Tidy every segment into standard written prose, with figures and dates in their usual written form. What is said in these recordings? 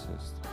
Artist.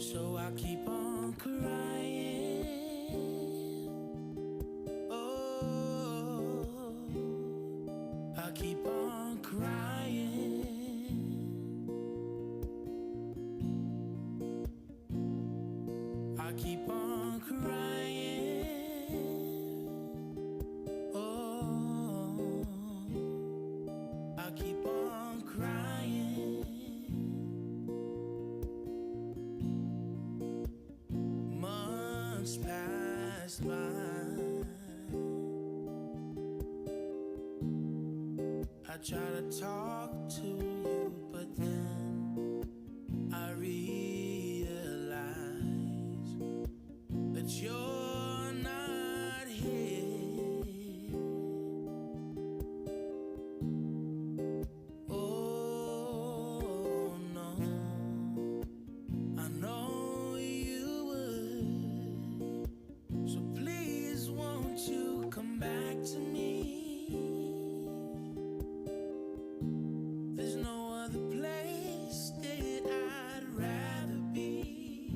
So I keep on crying. Oh, I keep on crying. I keep on crying. Oh, I keep on crying. Months pass by. I try to talk to you, but then I realize that you're not here. Oh no, I know you would. So please won't you come back to me? There's no other place that I'd rather be.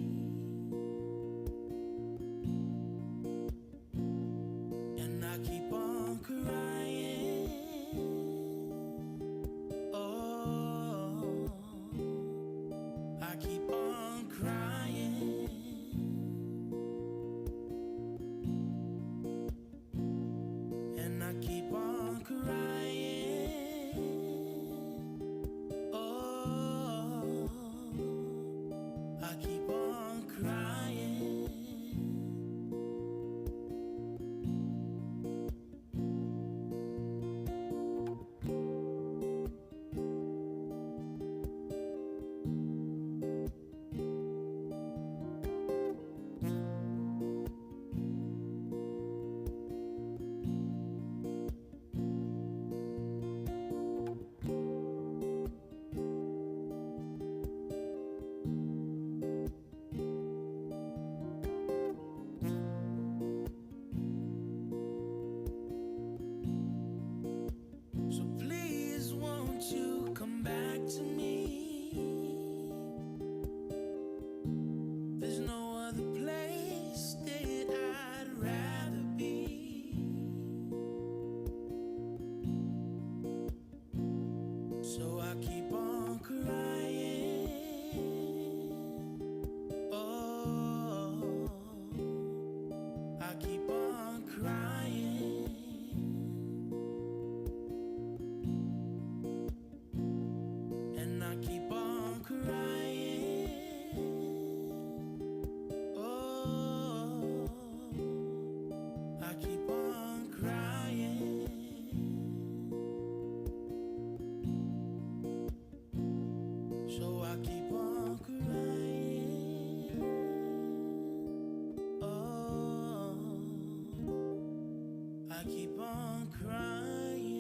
And I keep on crying. Oh, I keep on crying. And I keep on crying. Oh, I keep on crying. So please won't you come back to me? There's no other place that I'd rather be. So I keep on crying. Oh, I keep on crying. And I keep on crying. Oh, I keep on crying. So I keep on crying. Oh, I keep on crying.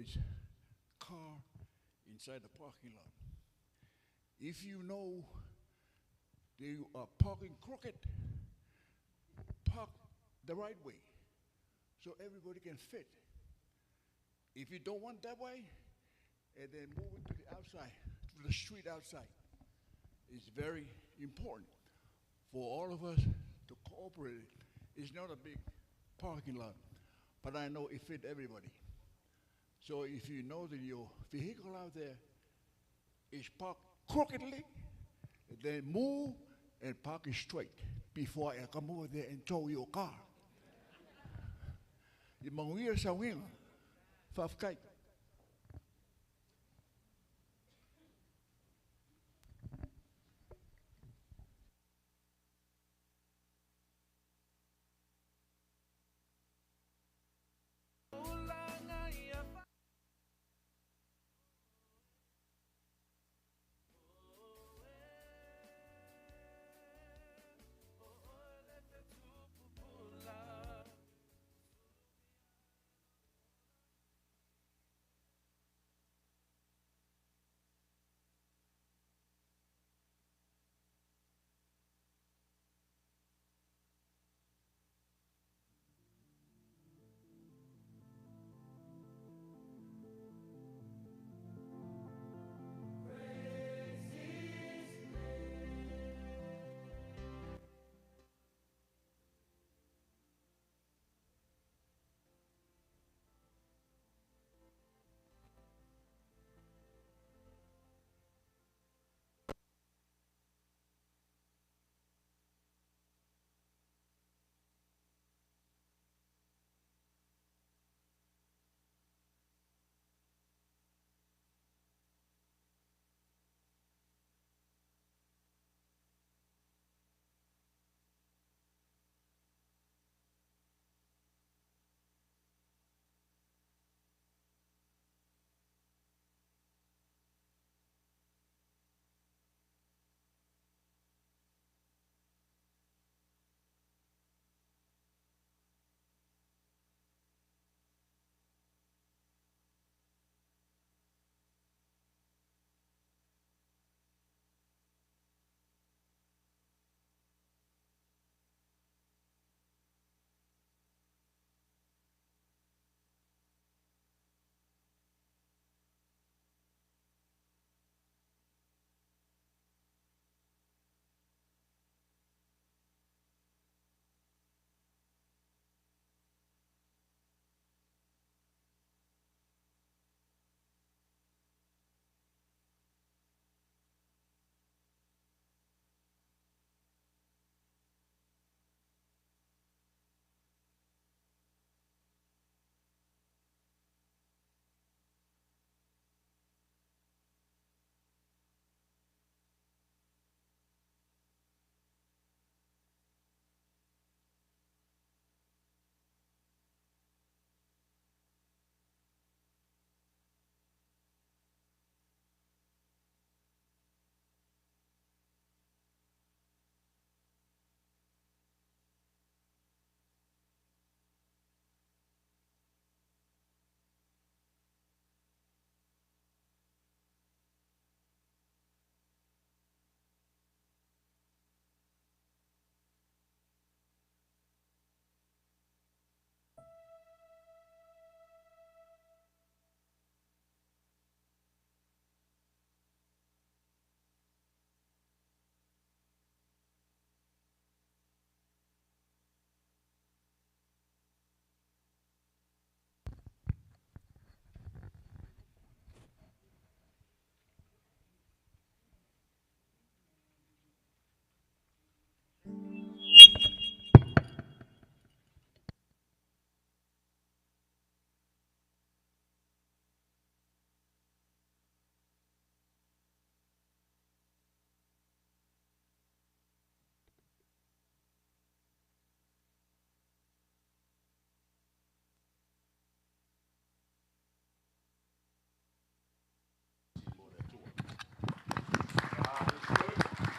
everybody's car inside the parking lot. If you know that you are parking crooked, park the right way so everybody can fit. If you don't want that way, and then move it to the outside, to the street outside. It's very important for all of us to cooperate. It's not a big parking lot, but I know it fit everybody. So if you know that your vehicle out there is parked crookedly, then move and park it straight before I come over there and tow your car. I manguia sa winga. Whawhakai.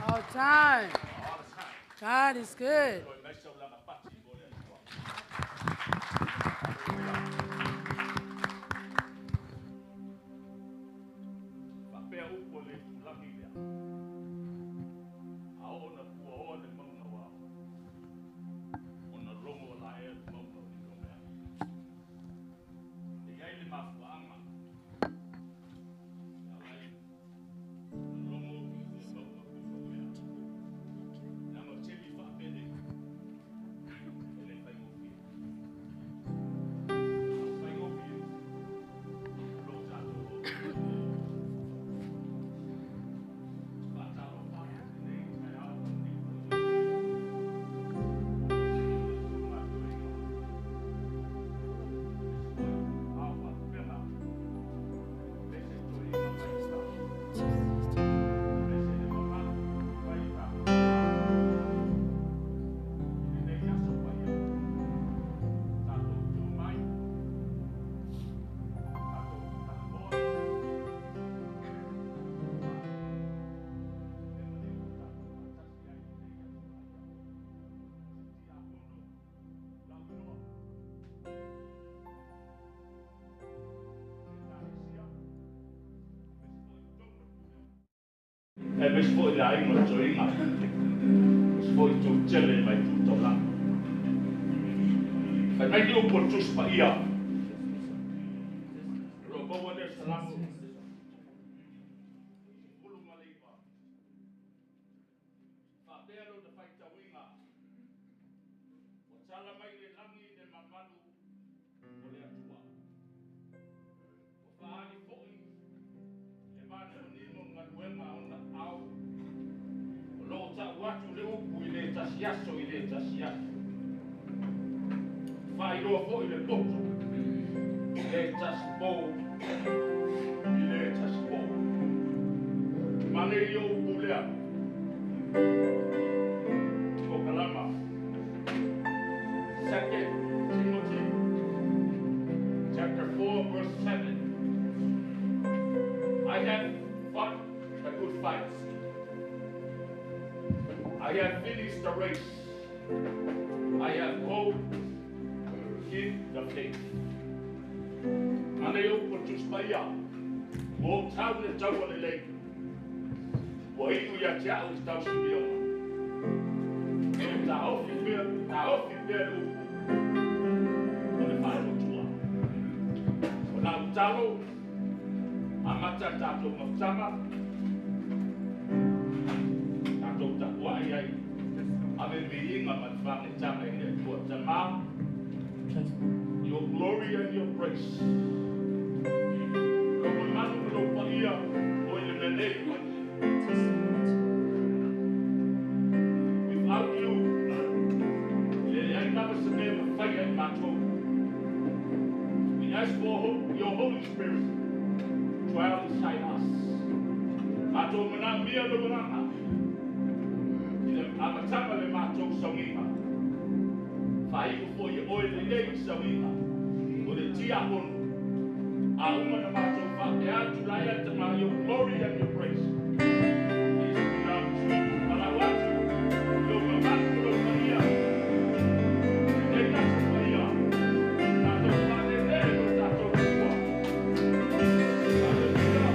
All time. God is good. upu a le itulagi lea, a oo ina puaoa le mauga o Ao, ona logo laea le mauga o Litomea. E i ai le mafuaaga e ala ai ona logo le mauga o Litomea. Leaga o le taimi faapele e le faigofie. A o faigofie o lo o tatou o. Faatalofa atu i lenei taeao ma lenei foi susuga a toeaina. Aemaise foi ao faalupega, aemaise toeaiina ma aemaise le mamalu mai tatou i lenei aso paia. Tatou tu mai, tatou talanoa le mea ua tatou faatasi ai i lenei aso paia. Tiakono Lauinoa, Ekalesia, aemaise foi totonu o le pulega, aemaise foi le aiga o toeaiga, aemaise foi itu tele ma itu taulaga. Fai mai le upu o le Tusi Paia o lo o maua lea Salamo 19, faapea lona faitauina: Ua tala mai le lagi le mamalu o le Atua, ua faaali foi le manimanino o galuega a ona aao. O lo o tau atu le upu i le tasi aso i le tasi aso, faailoa foi le poto i le tasi po i le tasi po. Manaia upu lea o kalama. 2 Timothy chapter 4 verse 7. I have fought the good fight. I have finished the race. I have go keep the faith. Manaia upu o le Tusi Paia. Ua ou tau le taua lelei. Ua iu ia te au i tausimioga. E taofi pea, taofi pea le upu o le faatuatua. O lau talo, amata tatou mafutaga, tatou tapuai ai, ave viiga ma le faagaitaga i le Atua. Tama, your glory and your praise. Lo mamalu ma lou paia o i le mea nei. Without you, e leai lava se mea mafai ai matou. We ask for your Holy Spirit dwell inside us. Matou manaomia lou Agaga. I le amataga le matou saugiga. Faaiu foi e oe lelei saugiga. O le tiakono. A uma na matou faapea atu laia tama, your glory and your praise is belong to you. Palau atu, lou mamalu ma lou paia. Lenei aso paia. Tatou faalele lo tatou Atua. Hallelujah.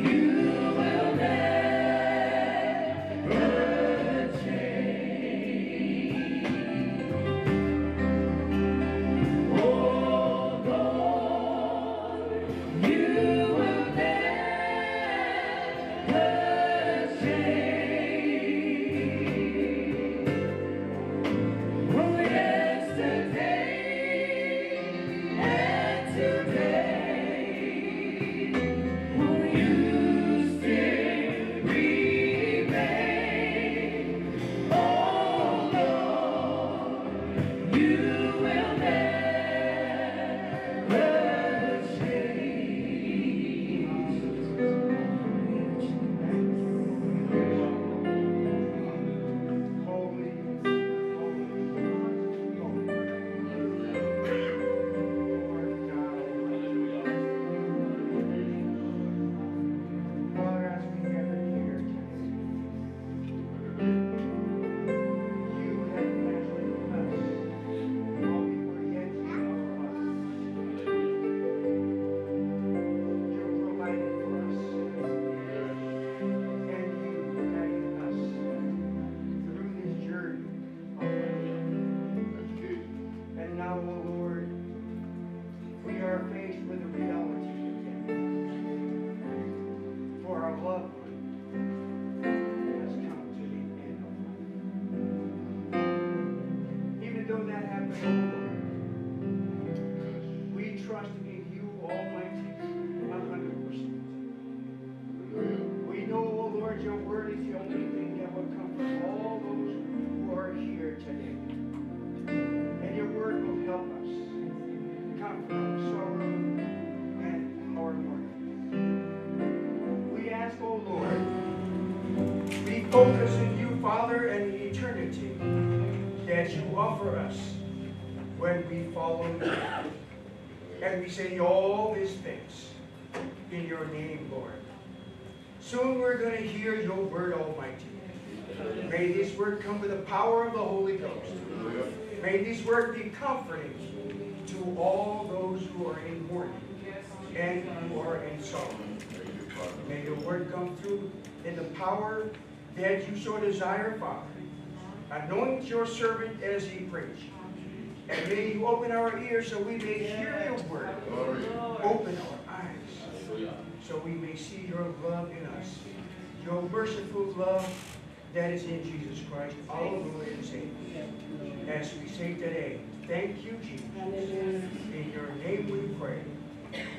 You will never change. Oh Lord, you will never change. Oh, yesterday and today, oh, you still remain. Oh Lord, you will never change. Holy, holy, holy. Lord God Almighty. Father, as we gather here today, you have measured us while we were yet in our mother. You provided for us, and you guided us through this journey of life. And now, O Lord, we are faced with the reality of death. For our loved one has come to the end of life. Even though that happened, O Lord, we trust in you, Almighty, 100%. We know, O Lord, your word is the only thing that will comfort all those who are here today. And your word will help us comfort our sorrow and our mourning. We ask, O Lord, we focus in you, Father, and the eternity that you offer us when we follow you. And we say all these things in your name, Lord. Soon we're going to hear your word, Almighty. May this word come with the power of the Holy Ghost. May this word be comforting to all those who are in mourning and who are in sorrow. May your word come through in the power that you so desire, Father. Anoint your servant as he preaches. And may you open our ears so we may hear your word. Open our eyes so we may see your love in us, your merciful love that is in Jesus Christ, our Lord and Savior. As we say today, thank you, Jesus. In your name we pray.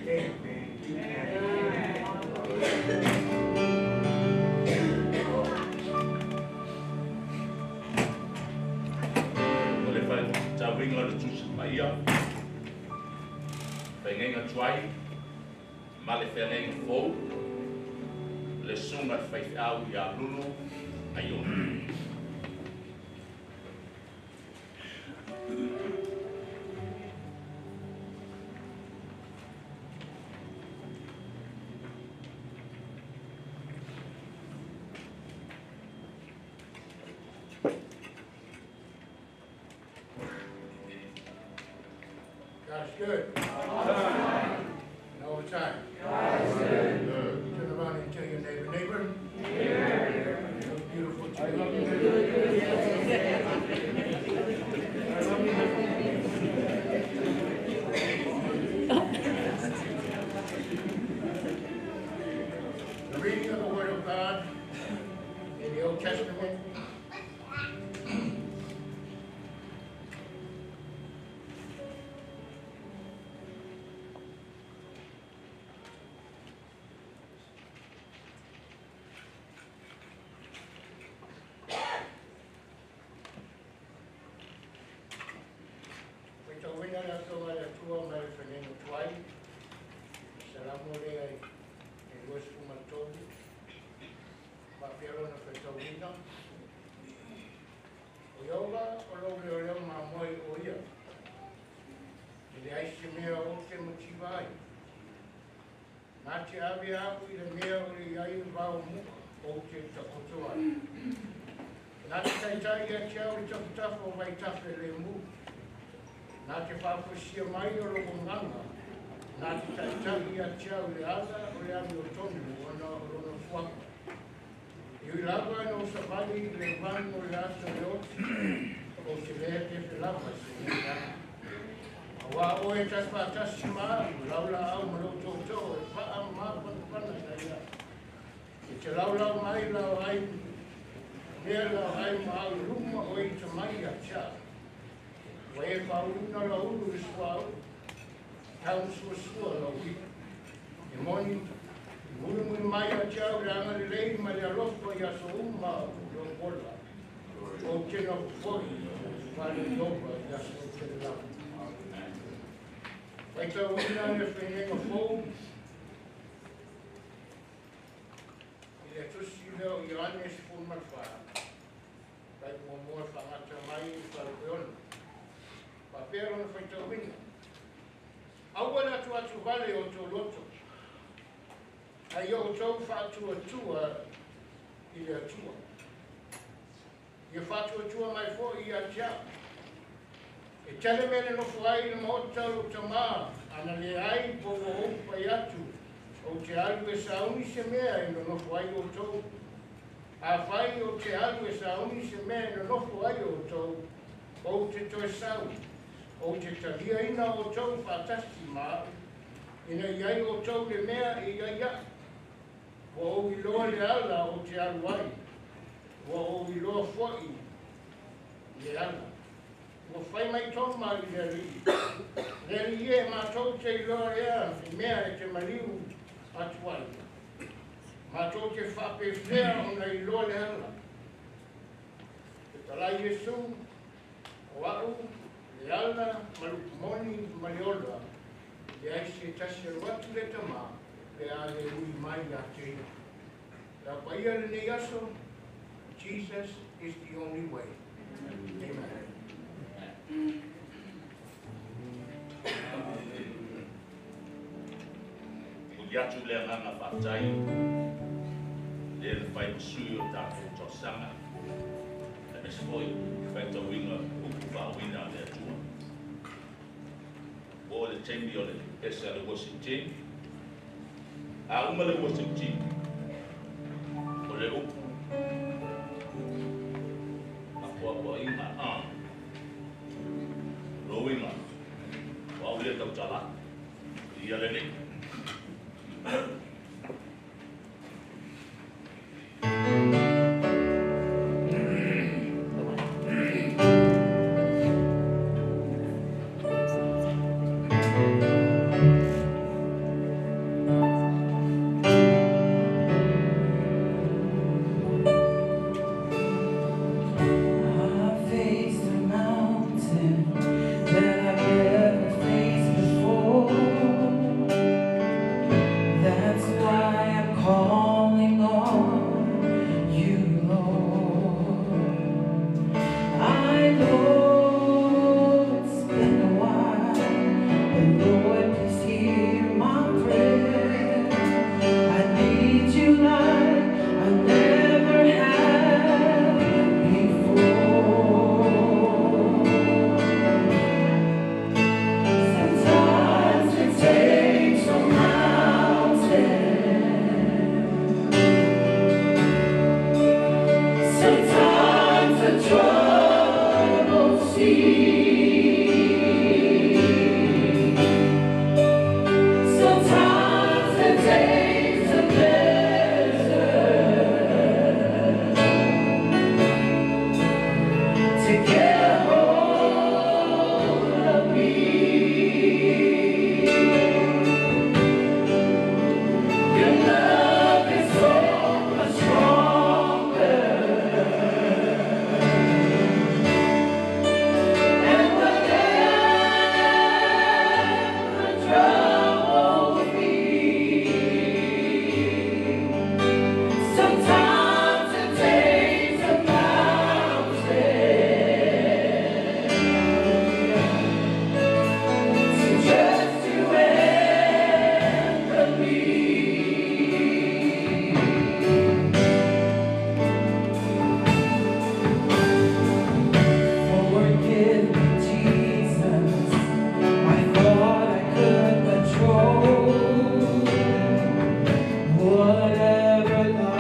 Amen. And amen. O le whaitawinga o le tusi maia, whaingenga tuai, ma le whaingenga fou, le sunga le whaiwhiau ia Lulu Aiona. God's good. All the time. And all the time. God is good. Turn around and tell your neighbor, neighbor. You look beautiful today. The reading of the Word of God in the Old Testament. Witawina la toa la tua mai whanenga tuai. Salamu lea i luesu matolu. Papialo na whetawina. O ioga o lo leo leo mā moi o ia. I le aisi mea o te motiva ai. Nā te awe au i le mea o le iai vao muka o te takoto ai. Nā te taitai ia te au i taputafa o vaitafe le mu. Nā te whāpusia mai o loko nganga, nā te taitai ia te au le ala o le ami o tonu ona mafuaga. E ui lava ina ou savali i le vanu o le aso e oti, ou te lē tefe lava i se leaga. Auā oe e tasi faatasi ma au, lau laau ma lou tootoo e faa ma mafanafana ina ia. E te laulau mai lau ai mea lau ai ma au i luma o e ita mai ia te au. Ua e faauluina lau ulu i le suauu, tausuasua lau ipu. E moni, e mulimuli mai ia te au le agalelei ma le alofa i aso uma o lou ola. Ou te nofo foi fale o Ieova i aso tele lava. Faitauina le faigaiga fou i le tusi lea o Ioane 14, tai muamua e faagata mai i le fuaiupu e 6. Faapea lona faitauina. Aua le atuatu vale o outou loto, ae ia outou faatuatua i le Atua. Ia faatuatua mai foi ia te au. E tele mea e nonofo ai i le maota o lou tamā, ana leai po ua ou fai atu, ou te alu e sauni se mea e nonofo ai outou. Afai ou te alu e sauni se mea e nonofo ai outou, ou te toe sau, ou te taliaina outou faatasi ma au, ina ia i ai outou le mea e i ai aʻu. Ua ou iloa le ala ou te alu ai, ua ou iloa foi le ala. Ua fai mai Toma i le Alii, Le Alii e, matou te iloa ea le mea e te maliu atu ai? Matou te faapefea ona iloa le ala? Fetalai Iesu, O a'u le ala ma le upu moni ma le ola, e leai se tasi alu atu i le Tamā pe a le ui mai ia te ia. Le Au Paia i lenei aso, Jesus is the only way. Amen. Momoli atu le agaga faafetai lea na fai ma sui o le tatou tausaga, aemaise foi le faitauina upu faauuina a le Atua. Ua oo le taimi o le pese a le worship team. A uma le worship team, o le upu apoapoaiga a lona uiga, o au lea tautala atu, ia lenei. I faced a mountain that I've never faced before. That's why I'm calling on you, Lord. I know it's been a while, but Lord, please hear my prayer. I need you like I never have before. Sometimes it takes a mountain. Sometimes a troubled sea. Sometimes it takes a desert to get a hold of me. Your love is so much stronger. And whatever troubles me, sometimes it takes a mountain to just to anchor me. Forgive me, Jesus. I thought I could control whatever.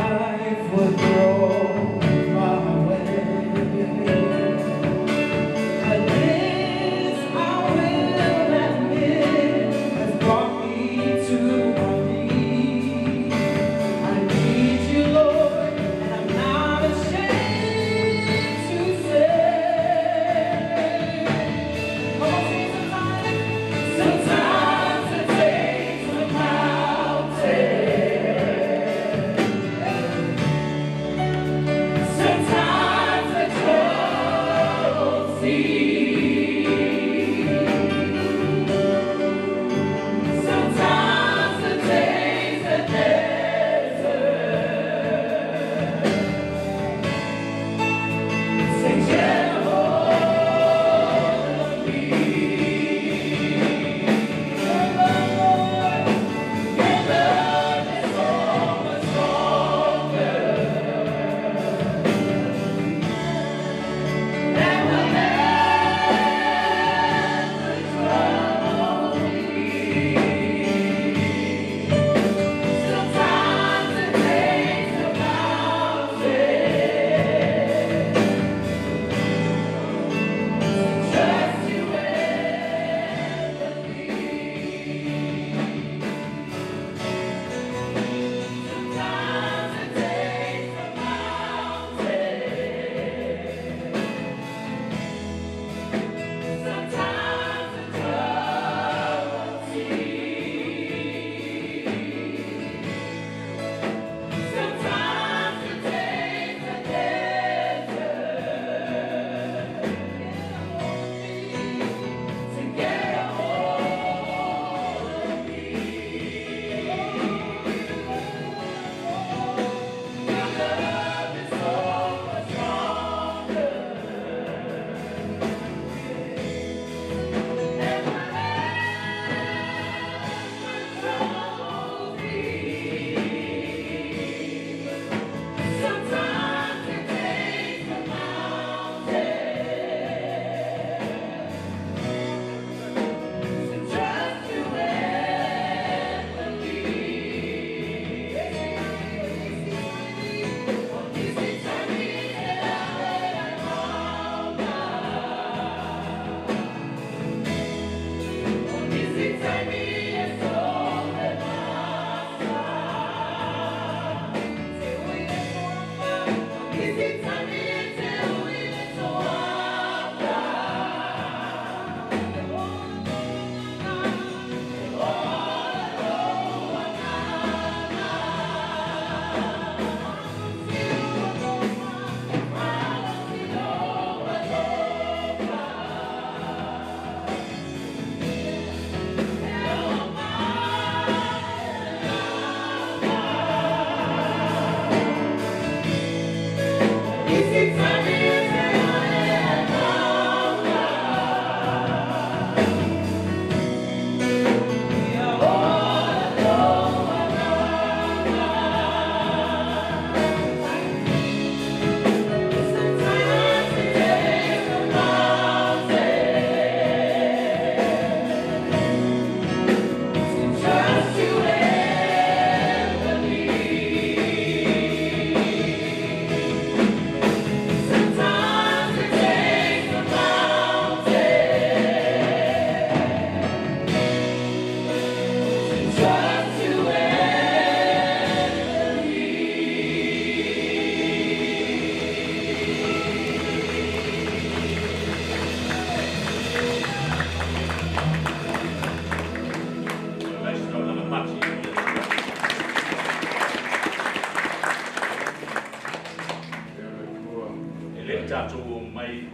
Ia tātou o mai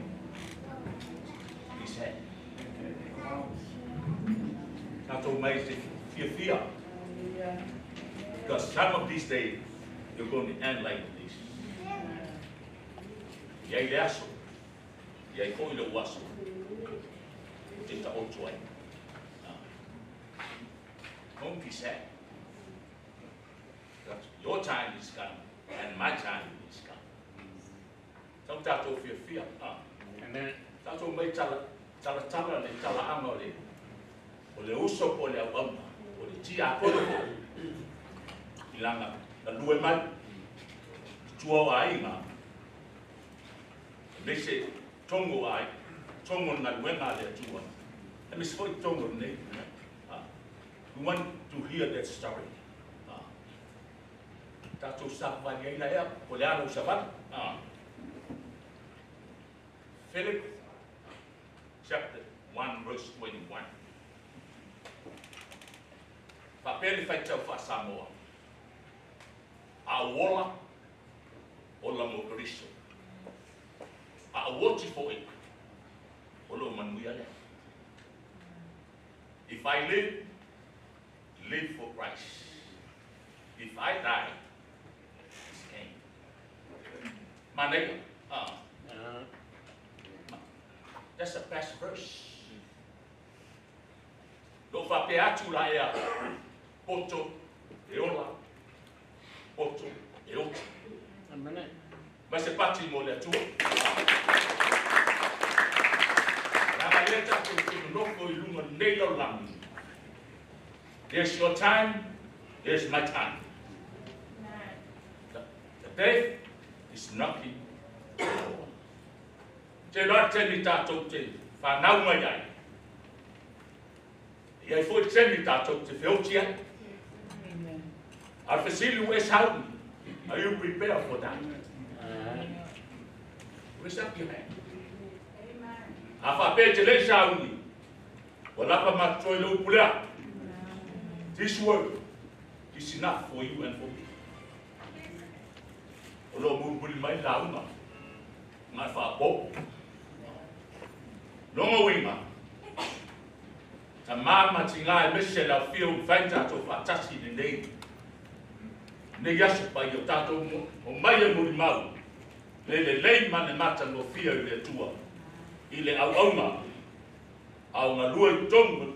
be sad. Tātou mai te fia fia. Because some of these days, you're going to end like this. Ia i le aso. Ia i ko i le uaso. O te ta otu ai. Don't be sad. Because your time is come and my time is come. Tau tātou fia fia. Amen. Tātou mai tala tala tala le tala anga o le o le uso po le auauna. O le tia kolo po. I langa na lue mai. Tua o aiga. E mese tongo ai. Tongo na luenga le atua. E mese foi tongo nei. We want to hear that story. Tātou sa wali ai la ea, o le ala o savali. Philip chapter 1 verse 21. Faapea le faitau faa-Samoa. A ou ola, ola mo Keriso. A ou oti foi, o lou manuia lea. If I live, live for Christ. If I die, it's gain. Manaia. That's the best verse. Lo faapea atu la ea, poto e ola, poto e oti. Amen. Mai se pati mo le Atua. Leaga lea tatou te nonofo i luga nei lalolagi. There's your time, there's my time. The death is knocking at the door. Te loa le taimi tatou te fanau mai ai. E i ai foi le taimi tatou te feoti ai. A o le fesili ua e sauni, are you prepared for that? Raise up your hand. A faapea e te le i sauni, ua lapa ma totoe le upu lea. This word is enough for you and for me. O lo o mulimuli mai le lauga ma le faaopoopo. Lona uiga, tama ma tina aemaise le aofia ua mafai ona tatou faatasi i lenei nei aso pai o tatou omai e molimau le lelei ma le matagofie i le Atua i le auauna a o galue i totonu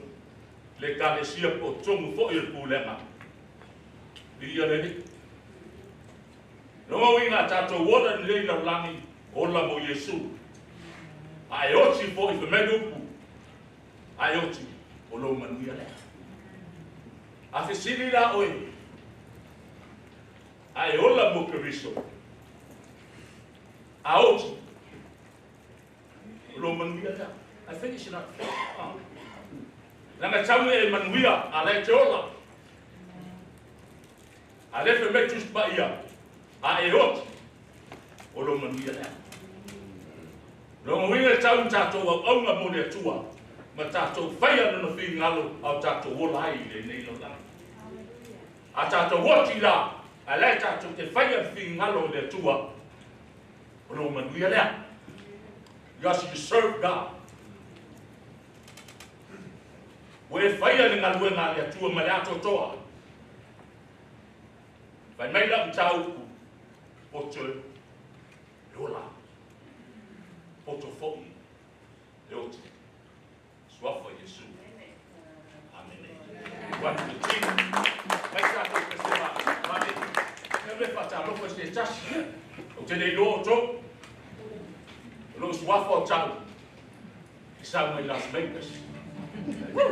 le Ekalesia po o totonu foi o le Pulega. Viia le Alii. Lona uiga a tatou ola lelei lalolagi, ola mo Iesu. A e oti foi fai mai le upu, a e oti, o lou manuia lea. A fesili la oe, a e ola mo Keriso, a oti, o lou manuia lea. I think it's enough. Leaga tau e manuia, a la e te ola. A lea fai mai Tusi Paia, a e oti, o lou manuia lea. Lona uiga e tau i tatou auauna mo le Atua, ma tatou faia Lona finagalo a o tatou ola ai i lenei lalolagi. A tatou oti la, a la e tatou te faia le finagalo o le Atua, o lou manuia lea. Because you serve God. Ua e faia le galuega a le Atua ma le atoatoa. Fai mai lau mataupu, poto e ola, poto foi e oti. Suafa Iesu. Amene. One, two, three. Mai tatou pesema. Mane. E me faatalofa i se tasi. Ou te le iloa outou. O lou suafa o tau. E sau mai Las Vegas.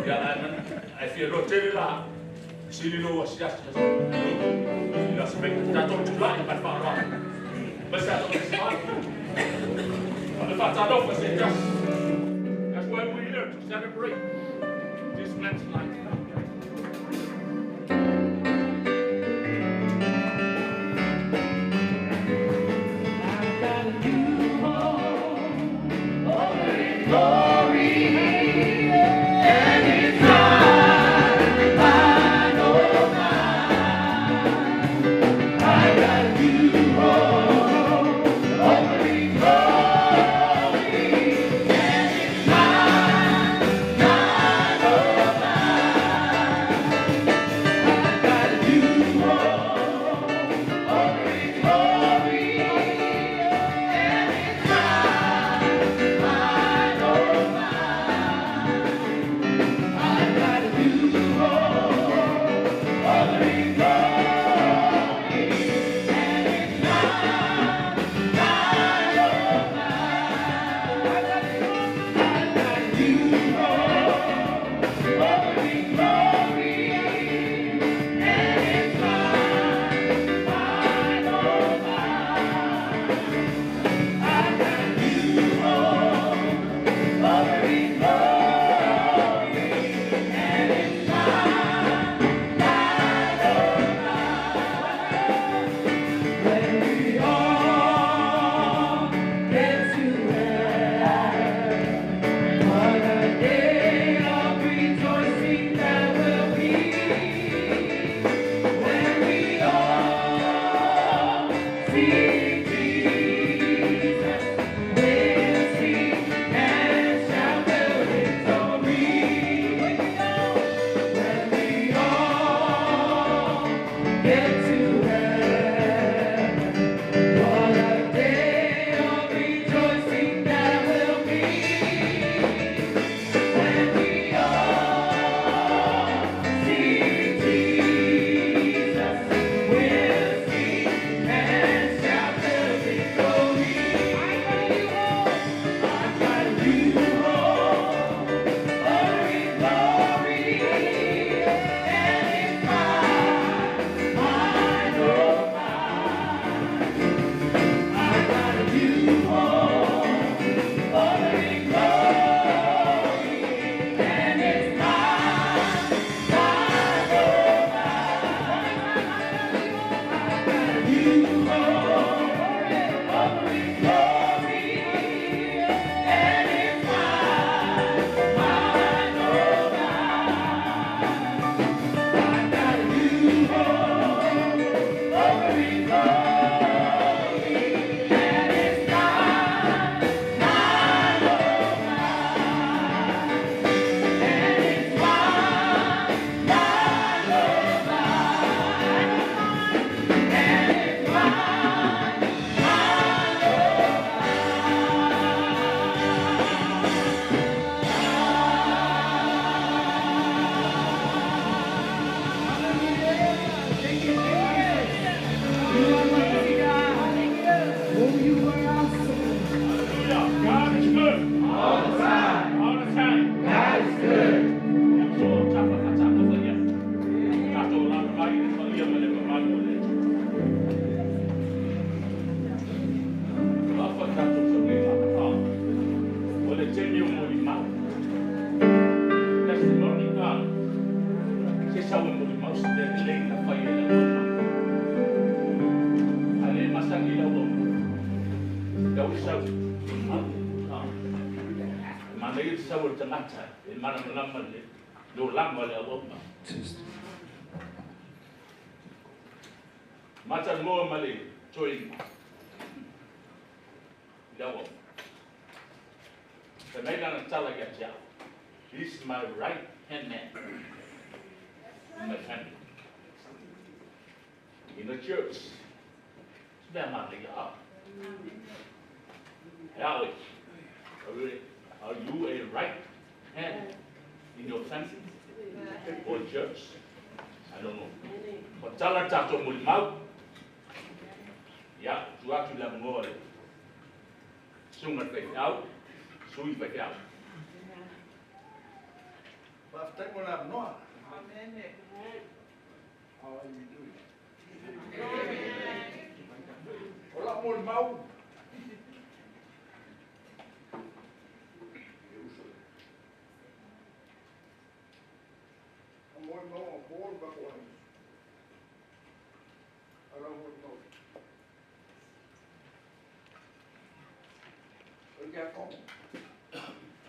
Ia, ae fia loa tele la. Sili lou asiasi i Las Vegas. Tatou tulai ma le faaaloalo. Mai tatou pesema. O le faatalofa se tasi. That's why we're here to celebrate this man's life. I've got a new home over in glory, and it's mine, mine, oh mine. I got a new home over in glory. He's my right hand man in my family. In the church. Are you a right hand in your family or church? I don't know. But tala tato mulimau. Ya, tuatu la ngore. Sunga pe au, sui pe au. Amen. How are you doing? Hola, mulimau.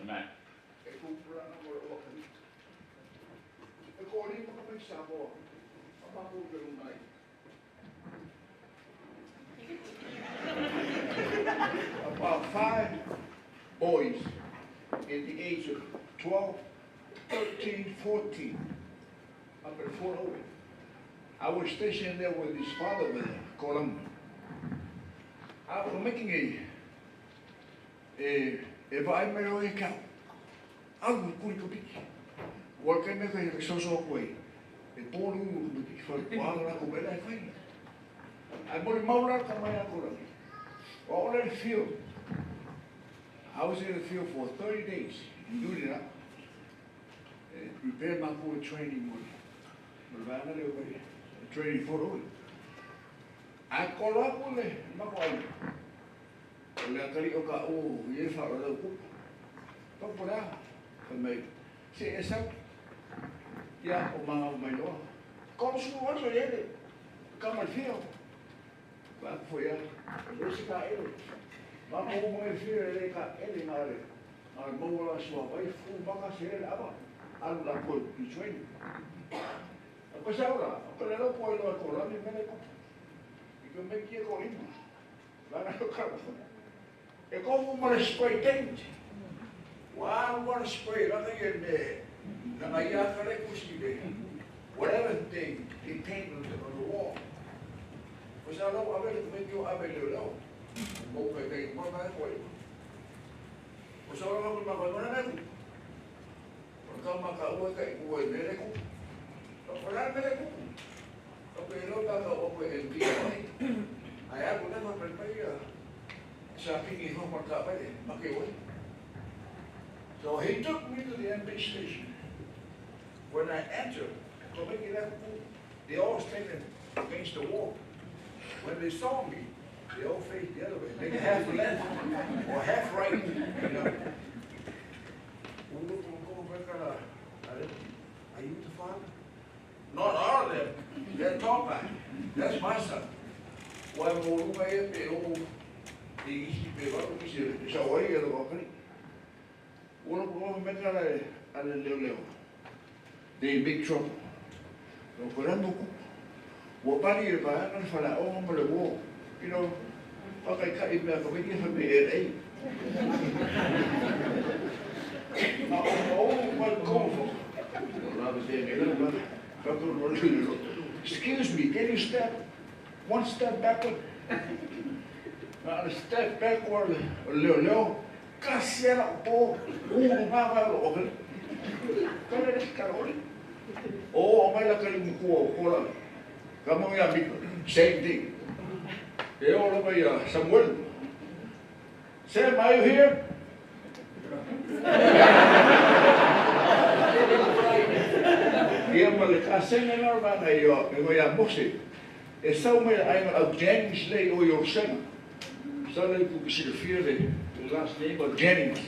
Amen. About 5 boys in the age of 12, 13, 14, up at Fort Owen. I was stationed there with his father there, Colum. I was making a vai me kau. Au kuri kupiki. Wa kai me kai soso koe. E tōru kupiki whai wānga ko mera e whai. Ai mori maura ka mai a kora. Wa ole field. I was in the field for 30 days in Durina. Prepare my for training money. Training for all. I call up on the Makwai. O le akari o ka o ye fa o le kupu. Papora, ka mai. Se e sa ia o manga o mai loa. Kono su waso ye ka mai fio. Ka fo ia. O se ka ele. Ma mo mo e fio ele ka ele na le. Na le mo la sua vai fu maka se ele aba. Alu la ko i training. Ko sa ora, ko le lo po lo ko la mi mele kupu. E ka mai kia ko lima. Lana no ka E kofu ma le spray paint. Wa alu wa le spray lana ia ne na ia ka le kusi le. Whatever they paint on the wall. O sa lau ave le me kio ave le lau. Mo kai kai mo mai ko. O sa lau ma ko na na ku. O ka ma ka ua ka i ua me le ku. O la me le ku. O pe lo ka ka o ko e ti mai. Ai a ko na ma pe ia. Sa pingi ho ma ka pa le ma ke oi. So he took me to the MP station. When I entered, they all standing against the wall. When they saw me, they all faced the other way, like half left or half right. You know. Are you the father? Not all of them. They're taught by. That's my son. Why They in big trouble. You know, Excuse me, can you step one step backward? Step backward, leo, Oh, mai la same thing. Samuel. Sam, are you here? Ia ma le kasenga na rana i o Mose. E sau mai ai au Jennings lei o i o senga. Sa lei ku silafia le last name of Jennings.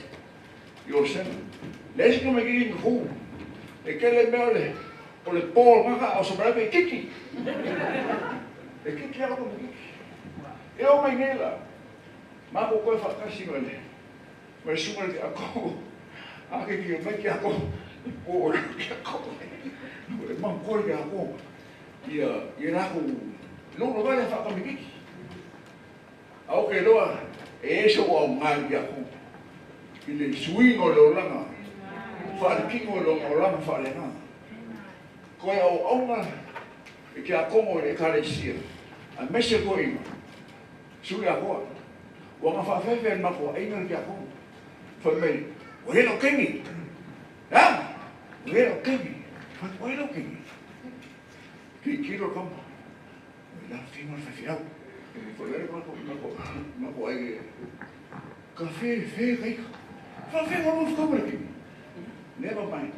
I o senga. Le isi ka mai ki hu. E kele mea le o le Paul ngaka o sa marape e kiki. E kiki ako mo kiki. E o mai nei la. Ma ko koe whakasi ma le. Ma le sunga le ako. A ke ki mai ki ako. O le ki ako. E mang koe ki ako. Ia rako. No no vale whakamikiki. A oke loa. E eso o au ngai ki ako. I le suingo le olanga. Whaalikingo le olanga whaalenga. Koe au aunga e ke a kongo e kalesia. A mese koe inga. Sui a koa. Wanga whaafefe e makoa inga ki a kongo. Whai mai, o helo kengi. Ha? O helo kengi. Whai, o helo kengi. Ki kiro kama. O la whima whawhi au. Whai lere mako ai ka whe kaika. Whawhe ngā rufu kamara kingi. Never mind.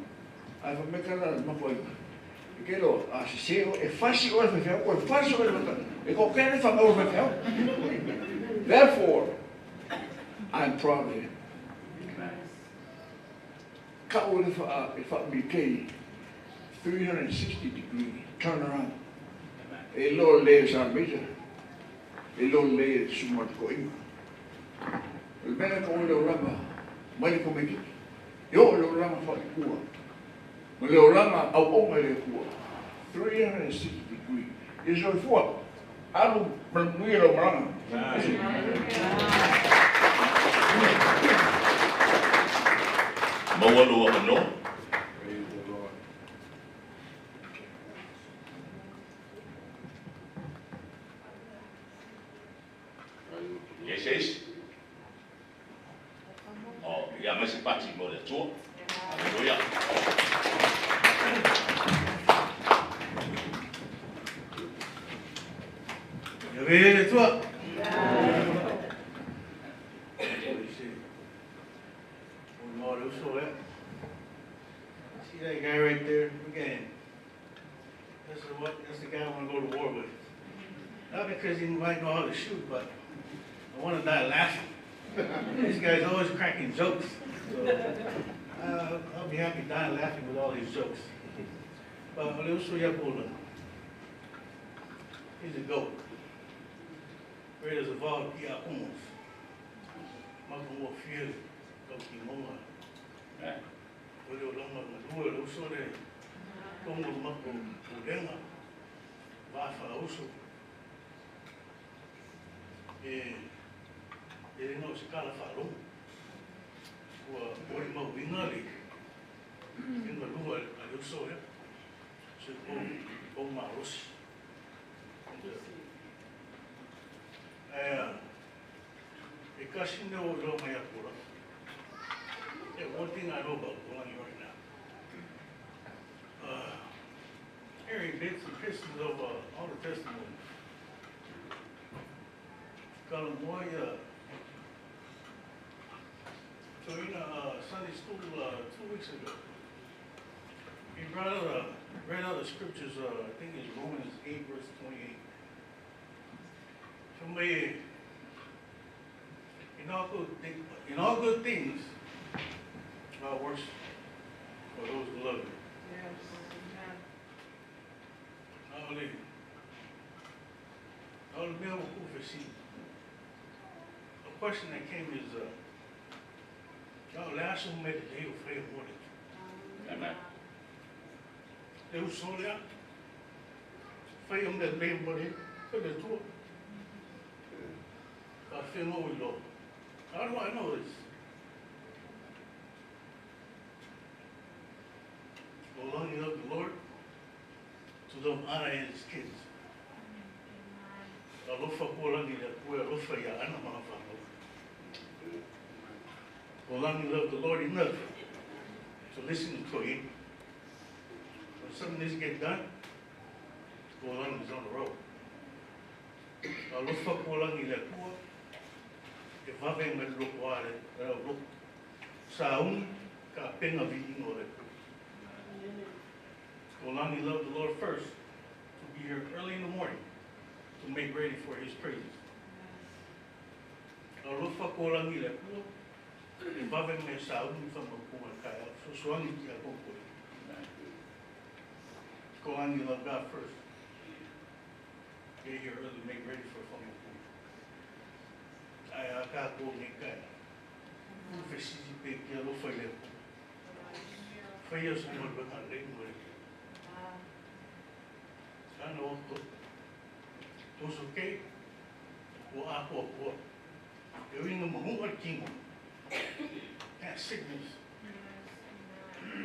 Ai whamekara mako ai. E ke loa, a se se o, e fasi o le whawhi au, e fasi o le whawhi au. E ko kene whangau le whawhi au. Therefore, I'm proud of him. Ka o le wha 360 degree turn around. E lo le sa meja. E lo le suma ko inga. O le mea ka o le oranga, mai le komeki. Yo le oranga wha i kua. Ma le oranga au onga le kua. 360 degree. E so i fua. Alu malmui lo maranga. Mawalu ano. Praise the Lord. Yes, yes. Oh, ia mai se pati mo le atua. Hallelujah. Ia le tua. See that guy right there? Look at him. That's the guy I want to go to war with. Not because he might know how to shoot, but I want to die laughing. This guy's always cracking jokes. So I'll be happy dying laughing with all his jokes. But he's a goat. Greatest of all the Kiakumus. Makamua Fiel, Toki Monga. Ole Olonga Malua, le uso le Tongo Mako Ulenga, Vafa Uso. E le no se kala whaalogo. Ua ori mau inga le inga lua a le uso ea. Se o malosi. E kasi ne o ilo mai akura. One thing I know about Pulangi right now. Hearing bits and pieces of all the testimonies. Kalamoya, so in Sunday school 2 weeks ago, he brought out, read out the scriptures, I think it's Romans 8, verse 28. Somebody, in all good things, God works for those who love Him. Yes. The question that came is, Amen. How do I know this? Go long you love the Lord, to love Anna and his kids. Alofa kualangi le kue, alofa ia ana mana whanau. Go long you love the Lord enough to listen to Him. When something needs to get done, go long is on the road. Alofa kualangi le kua, e vave mai loko ale, loko. Sa ungi ka penga vi ingo le kua. Go long you love the Lord first, to be here early in the morning to make ready for His praises. Alofa kualangi le kua, e vave mai sa ungi wha mapunga kai, so suangi ki a koko. Go long you love God first. Get here early, make ready for whangapunga. Ai a ka kō nge kai. Whesiti pe ki alofa i le kua. Whaia sa ngā rua le mo le. Ana o to. Toso kei, o a kua kua. E winga mahunga kingo. That sickness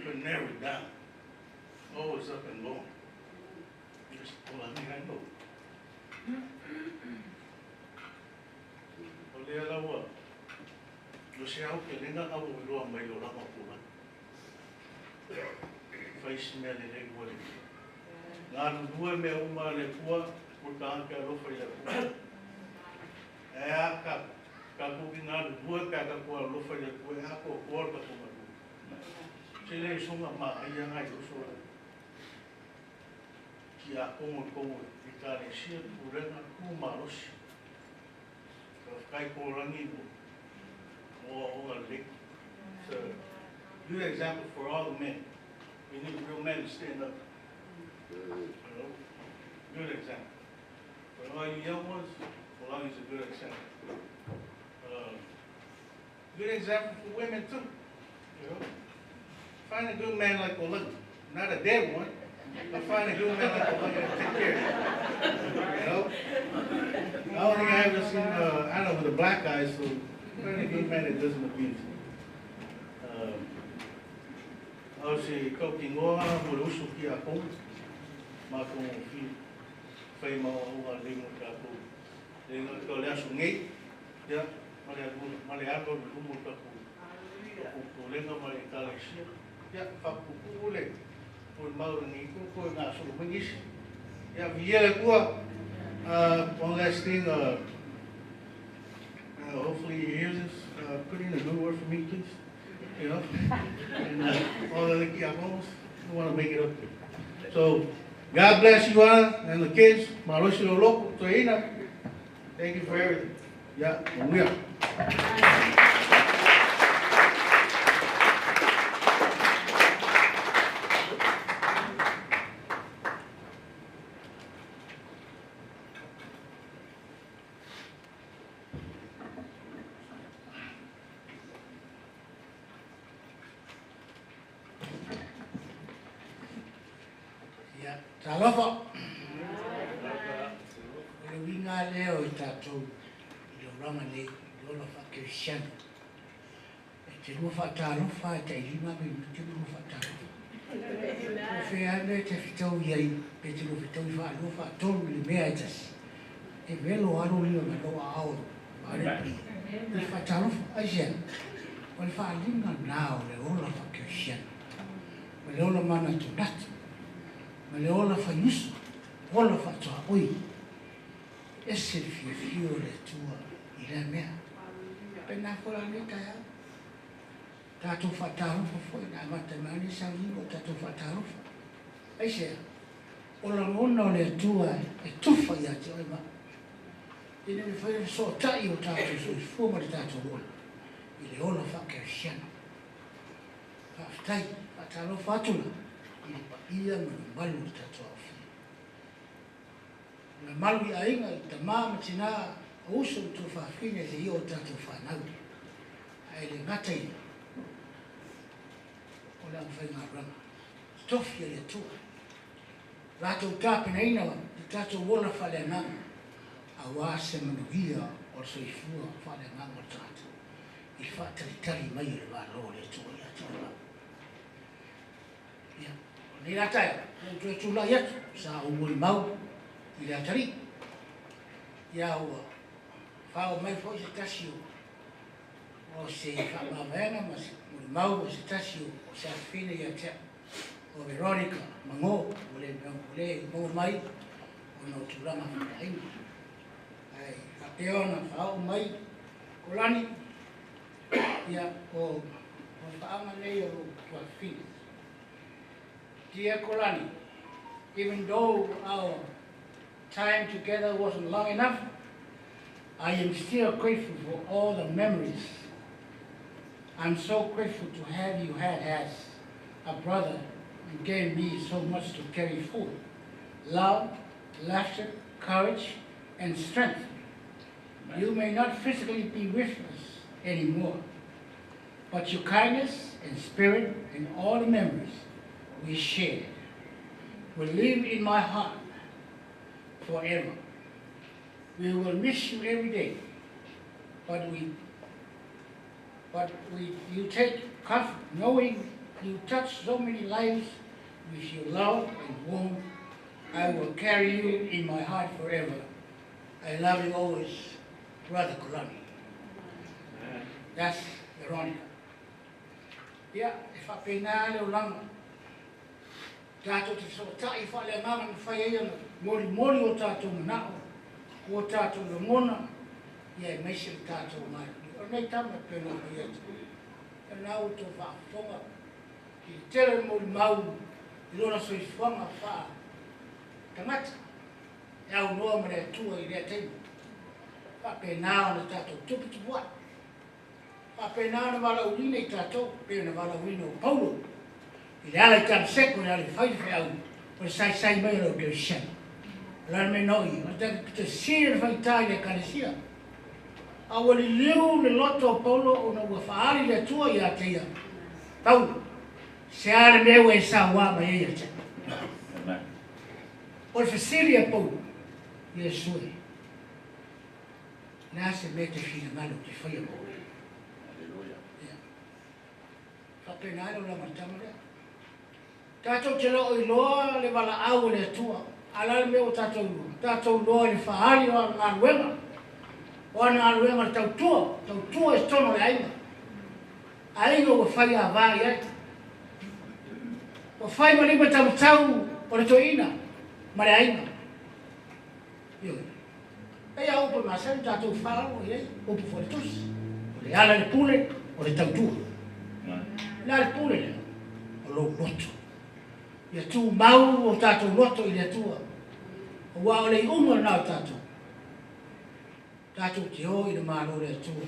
could narrow it down. Always up and going. Just all I mean, I know. O lea lawa, no se au ke lenga au o iloa mai o lama pula. Whaisi mea le lei mua le. Ngā nunua mea uma le pua, kua ka anke alofa i le pua. E a ka, ka kuki ngā nunua pea ka kua alofa i le pua, e a kua kua ka kua manu. Se lei songa ma ai ngai uso la. Ki a kongo kongo i ka le sia tūrenga ku malosi. Ka whakai kō rangi mo o nga lek. So, good example for all the men. We need real men to stand up. You know? Good example. For all you young ones, Polanyi is a good example. Good example for women too. You know? Find a good man like Polanyi. Not a dead one, but find a good man like Polanyi to take care of you. You know? I don't think I ever seen Anna with a black eye, so find a good man that doesn't abuse you. Obviously, kauki ngoa, mo le uso ki a kongo, ma kongo fi, whai mau au le mo ka kou. Le nga ka le aso ngei, ya, ma le agu, ma le ago le umo ka kou. Ko lenga ma le ka le sia, ya, whapuku le, ko le mau rangi ko, ko ngā solo mangisi. Ya, via le kua, one last thing, hopefully you hear this, put in a good word for me, please. You know, and all the kiakongos, we want to make it up there. So, God bless you all and the kids. Malosi lolo, toina. Thank you for everything. Yeah, we are. Talofa. O le winga leo i tātou. olaga nei, le ola faakerisiano. E te lua faatalofa e tailima minute ma lua faatalofa. O fea lava le mea e te fetau i ai, pe te lua fetaui faalua faatolu i le mea e tasi, e velo lava lou lima mai lou aao vaeane le paia i le faatalofa. Aisea? O le faaaliga lena o le ola faakerisiano, ma le ola manatunatu, ma le ola faiuso, ola faatuaoi. Ese le fiafia o le Atua i lea mea. Faapena foi la lenei taeao. Tatou faatalofa foi na amata mai lava lenei sauniga o tatou faatalofa. Aisea? O lagona o le Atua e tufa ia te oe ma au. Ina ia mafai ona fesootai o tatou soifua ma le tatou ola i le ola faakerisiano. Faafetai, faatalofa atu la i le paia ma le mamalu o le tatou aofia. O le mamalu i aiga, i tama ma tina, o uso ma tuafafine seia o tatou fanau. Ae le gata ia, o le aufaigaluega totofi a le Atua, latou tapenaina le tatou ola faaleagaga aua se manuia o le soifua faaleagaga o le tagata i le faatalitali mai o le Malo o le Atua ia te oe ma au. Ia, o lenei la taeao, ua ou toe tulai atu, sa ou molimau i le atalii. Ia, ua fao mai foi se tasi o se faamavaega ma se molimau o se tasi o se afafine ia te au, o Veronica Mago, ua le maua mai ona o tulaga faaleaiga. Ae faapea ona faaoo mai Kolani, ia, o faaga nei o lou tuafafine. Dear Kolani, even though our time together wasn't long enough, I am still grateful for all the memories. I'm so grateful to have you had as a brother and gave me so much to carry forward. Love, laughter, courage, and strength. You may not physically be with us anymore, but your kindness and spirit and all the memories we shared will live in my heart forever. We will miss you every day, but you take comfort knowing you touch so many lives with your love and warmth. I will carry you in my heart forever. I love you always, Brother Kolani. That's Veronica. Ia, e faapena le olaga. Tatou te fesootai faaleagaga na fai ai ona molimoli o tatou manao, o tatou lagona, ia aemaise le tatou galulue. O lenei tama e pei ona ou fai atu, o lena ua outou faafofoga i le tele o le molimau i lona soifuaga faa tagata e aunoa ma le Atua i lea taimi. Faapena ona tatou tuputupua'i. Faapena ona valaauina i tatou, pei ona valaauina o Paulo i le ala i Tamaseko i le ala i fai le feau o le saisai mai o le au-kerisiano. O le a le mea na oo i ai? O le tatou pito sili ona faigata i le Ekalesia. A ua liliu le loto o Paulo ona ua faaali le Atua ia te ia, Paulo, se a le mea ua e sauā mai ai ia te au? O le fesili a Paulo, Iesu e, le a se mea e te finagalo ou te faia mo oe? Ia. Faapena ai le olaga o le tama lea. Tatou te le o iloa le valaau a le Atua, a o le a le mea ua tatou iloa? Tatou iloa i le faaali o ana galuega, o ana galuega o le tautua, tautua i totonu o le aiga. Aiga ua fai ava i ai. Ua fai ma lima taumatau o le toeaina ma le aiga. Ioe. E i ai upu e masani tatou faalogo i ai, upu foi le tusi. O le ala i le pule, o le tautua. O le a le pule lea? O lou loto. Ia tumau o tatou loto i le Atua, aua o le iuga lena o tatou. Tatou te o i le Malo o le Atua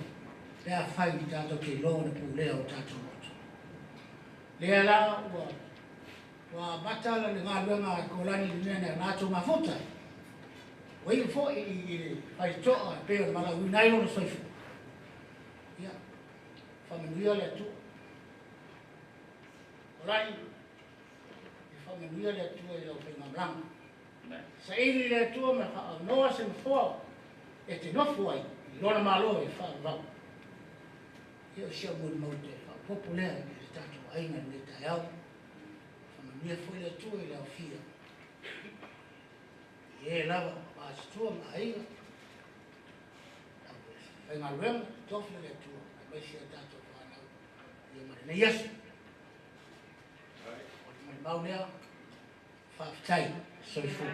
pe afai tatou te iloa ona pulea o tatou loto. Lea la ua Ua amata le galuega a Kolani i le mea na latou mafuta ai. Ua iu foi i le faitotoa e pei ona valaauina ai lona soifua. Ia, faamanuia le Atua. Kolani, ia faamanuia le Atua i lau faigamalaga. Saili le Atua ma faaaunoa se nofoa e te nofo ai Lona Malo e faavavau. Ia o si au molimau toe faaopoopo lea i le tatou aiga i lenei taeao. Faamanuia foi le Atua i le aofia i e lava o matutua ma aiga, aufaigaluega totofi a le Atua aemaise a tatou fanau ia ma lenei aso. O le molimau lea, faafetai, soifua.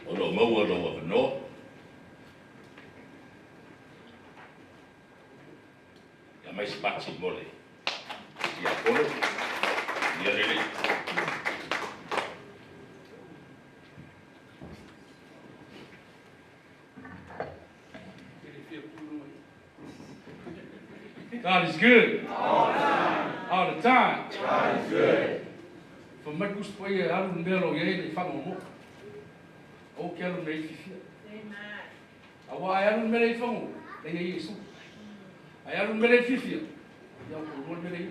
O lo o maua lou avanoa. Ia mai se pati mo le tiakono. Ia lelei. God is good. All the time. All the time. God is good. Fa mai ku spo ia alu melo ia le fa mo. O ke alu nei fifia. Amen. Awa ai alu mele i fango. Le ia Yesu. Ai alu mele i fifia. Ia ko lo mele i.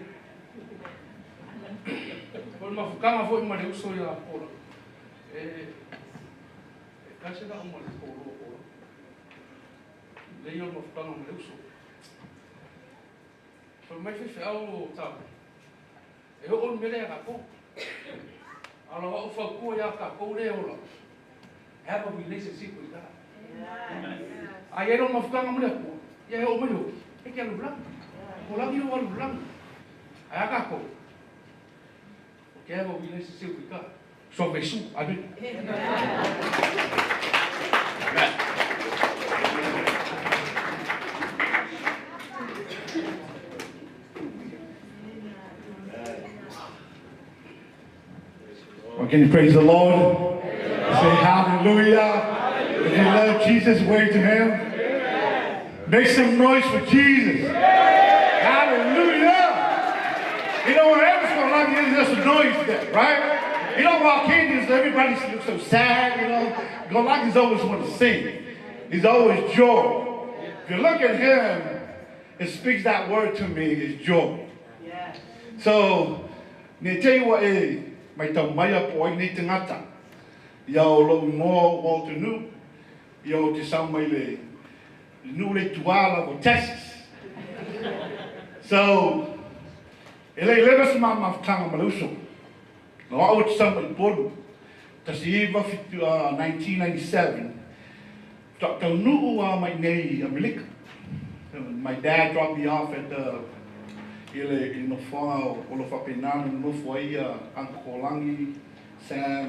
Ko mafukanga foi ma le uso ia pola. E kasi na mo le ko lo pola. Le ia mafukanga ma le uso. Fa mai fe au tau. E o mele ka ko. Ala wa ufa ko ya ka ko le ola. Have a relationship with God. Ai e lo mafukanga mo le ko. Ia e o mai o. E ke alu lang. Ko lang yo alu lang. Ai ka ko. Okay, have a relationship with God. So Vesu. Amen. Amen. Well, can you praise the Lord? Say hallelujah. If you love Jesus, wave to him. Make some noise for Jesus. Hallelujah. You know, whenever it's there's a noise there, right? You don't walk in, just everybody looks so sad, you know. Golaki's always want to sing. He's always joy. If you look at him, it speaks that word to me, is joy. Yes. So, ne te iwa e, mai tau mai a po ai nei te ngata. Ia o lou ngoa Walter Nu, ia o te sau mai le nu le tuala o Texas. So, e le lewa sa maa mafutanga ma le uso. No au te sau mai polu. Tasi iwa fitu, 1997. Tau nuu a mai nei Amerika. My dad dropped me off at the ile i nofoanga o lo whapenana no nofo ai ia Uncle Kolangi, Sam,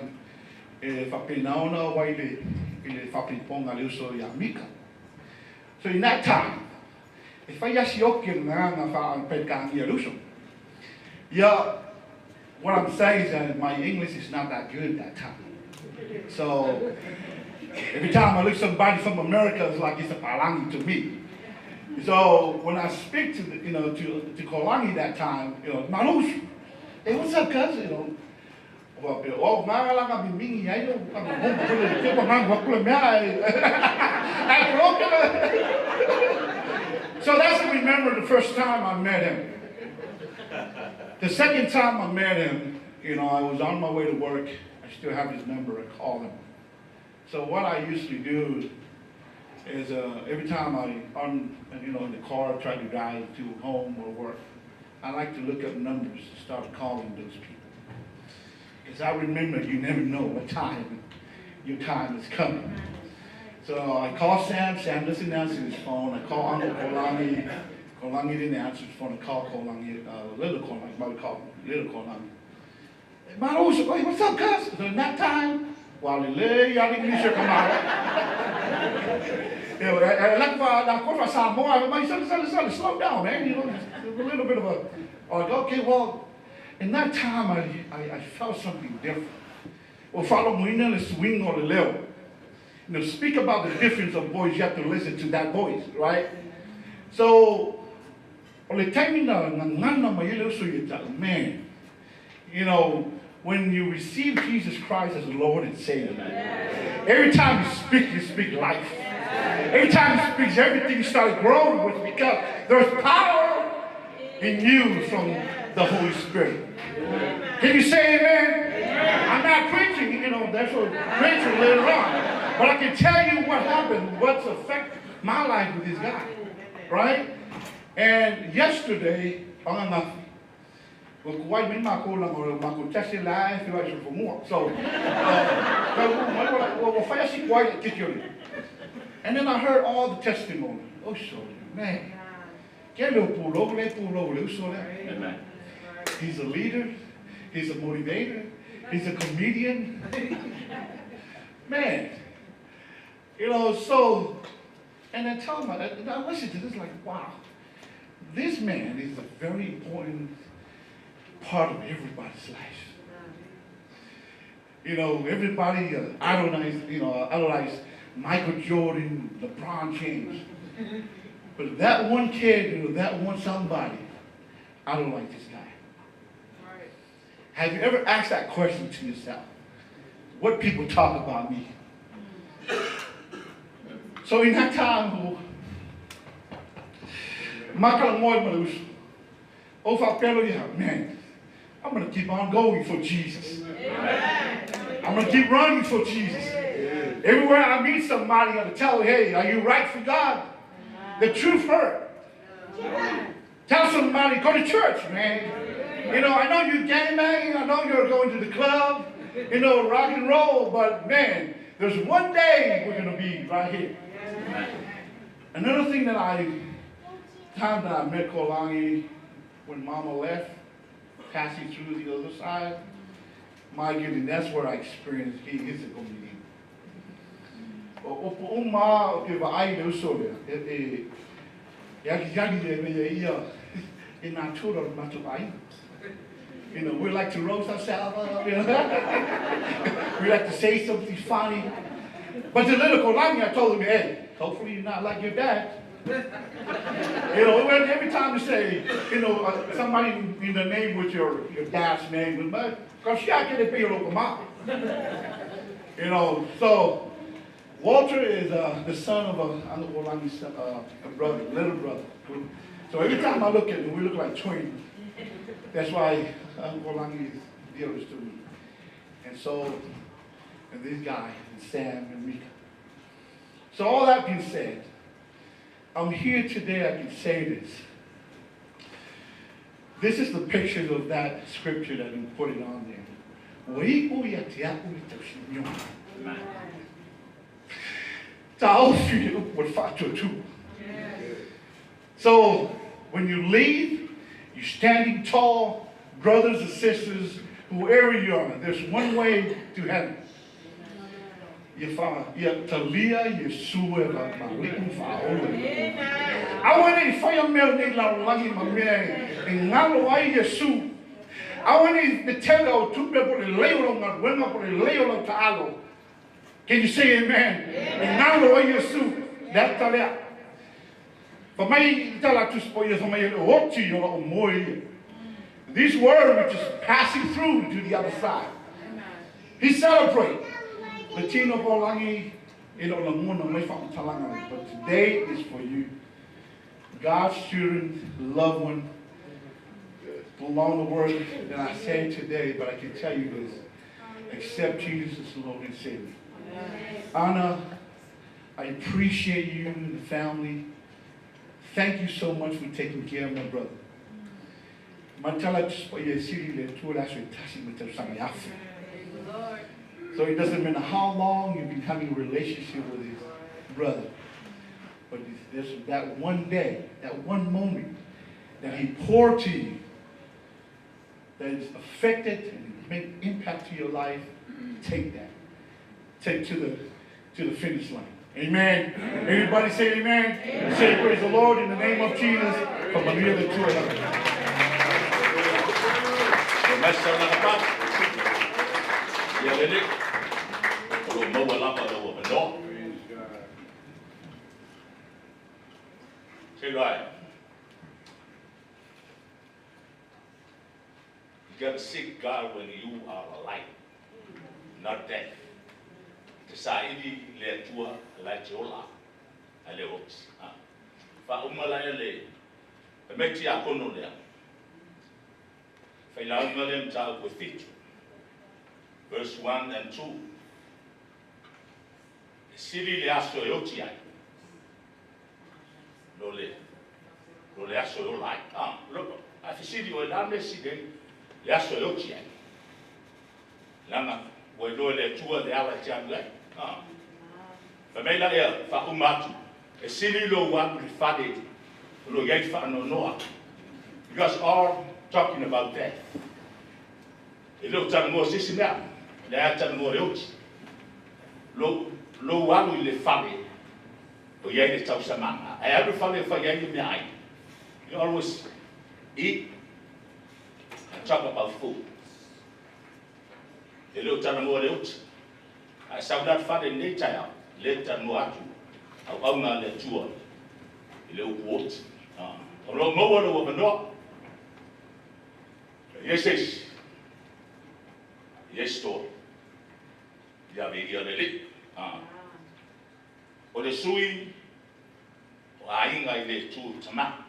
e whapenaona wai le i le whapeponga le uso ia Mika. So in that time, e whai asi oke ngā ngā wha le uso. Yeah, what I'm saying is that my English is not that good that time. So every time I look somebody from America, it's like it's a palangi to me. So when I speak to the, you know, to Kolangi that time, you know, Marush, hey, what's up, cuz? You know, well, oh, So that's I remember the first time I met him. The second time I met him, you know, I was on my way to work. I still have his number. I call him. So what I usually do is every time I on you know in the car try to drive to home or work, I like to look up numbers and start calling those people. Because I remember you never know what time your time is coming. So I call Sam, Sam doesn't answer his phone. I call Uncle Kolangi, Kolangi didn't answer his phone. I call Kolangi, little Kolangi, I would call little Kolangi. Hey, what's up, cuz? So in that time, while he lay out English come out. You know, slow down, man. You know, a little bit of a, like, okay, well, in that time, I felt something different. Well, follow me swing on the level. You know, speak about the difference of voice, you have to listen to that voice, right? So, man, you know, when you receive Jesus Christ as Lord and Savior, every time you speak life. Every time you speak, everything starts growing with because there's power in you from the Holy Spirit. Can you say amen? Amen. you know, that's what preaching later on. But I can tell you what happened, what's affected my life with this guy, right? And yesterday, so, and then I heard all the testimony. Oh, so, man. Amen. He's a leader. He's a motivator. He's a comedian. Man. You know, so, and I tell him, and I listen to this like, wow. This man is a very important part of everybody's life. You know, everybody idolize Michael Jordan, LeBron James. But that one kid, you know, that one somebody, I don't like this guy. Right. Have you ever asked that question to yourself? What people talk about me? So in that time, man, I'm going to keep on going for Jesus. Amen. I'm going to keep running for Jesus. Amen. Everywhere I meet somebody, I'm going to tell them, hey, are you right for God? Amen. The truth hurt. Amen. Tell somebody, go to church, man. You know, I know you're gangbanging. I know you're going to the club, you know, rock and roll. But, man, there's one day we're going to be right here. Amen. Another thing that time that I met Kolangi, when Mama left, passing through the other side, my goodness, that's where I experienced he is a comedian. You know, we like to roast ourselves up, you know. We like to say something funny. But the little Kolangi, I told him, hey, hopefully you're not like your dad. You know, every time you say, you know, somebody in the name with your dad's name, but you know, so Walter is the son of a brother, little brother. So every time I look at him, we look like twins. That's why Uncle Langi is dearest to me. And so, and this guy, and Sam and Mika. So all that being said, I'm here today, I can say this. This is the picture of that scripture that we put it on there. So when you leave, you're standing tall, brothers and sisters, whoever you are, there's one way to heaven. I want to fire I want to tell you people Can you say amen? This word which is passing through to the other side. He celebrates. But today is for you. God's children, loved one, along the word that I say today, but I can tell you this. Accept Jesus as Lord and Savior. Anna, I appreciate you and the family. Thank you so much for taking care of my brother. So it doesn't matter how long you've been having a relationship with his brother, but there's that one day, that one moment that he poured to you, that is affected and made impact to your life. Take that. Take to the finish line. Amen. Everybody say amen. Amen. Say praise the Lord in the name of Jesus. From Maria the two. You got to seek God when you are alive, not dead. Te le tua la jola ale ops. Fa umala le meti akono le. Fa ila umala mta ko fitu. Verse Verse 1 and 2. E sili le aso e oti ai. No le aso e ola ai. A fesili o e la me sili le aso e oti ai. Langa, ua iloa le Atua le ala e te alu ai. Fa mai la ea, faauma atu. E sili lou alu i le fale o lo o i ai le faanoanoa. Because all talking about death. E le o talanoa se isi mea, o lea e talanoa i le oti. Lou alu i le fale o i ai le tausamaga. Ae alu i le fale e fai ai le meaai. You always eat and talk about food. E le o talanoa i le oti. Ae sau la i le fale i lenei taeao, le talanoa atu auauna a le Atua i le upu oti. O lo o maua lou avanoa. E i ai se isi, e i ai se toa. Ia viia le Alii. O le sui o aiga i le itu o tama.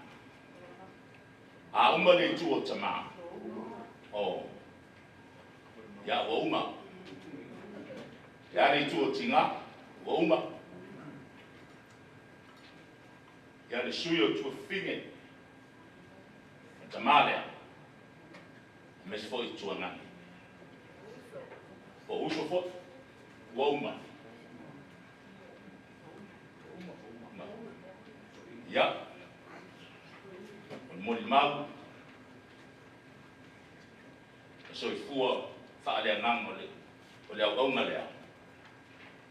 A uma le itu o tama, o, ia ua uma. Ia le itu o tina, ua uma. Ia le sui o tuafafine, o tama lea, aemaise foi i tuagane. O uso foi, ua uma. Ia, o le molimau, e soifua faaleagaga o le auauna lea.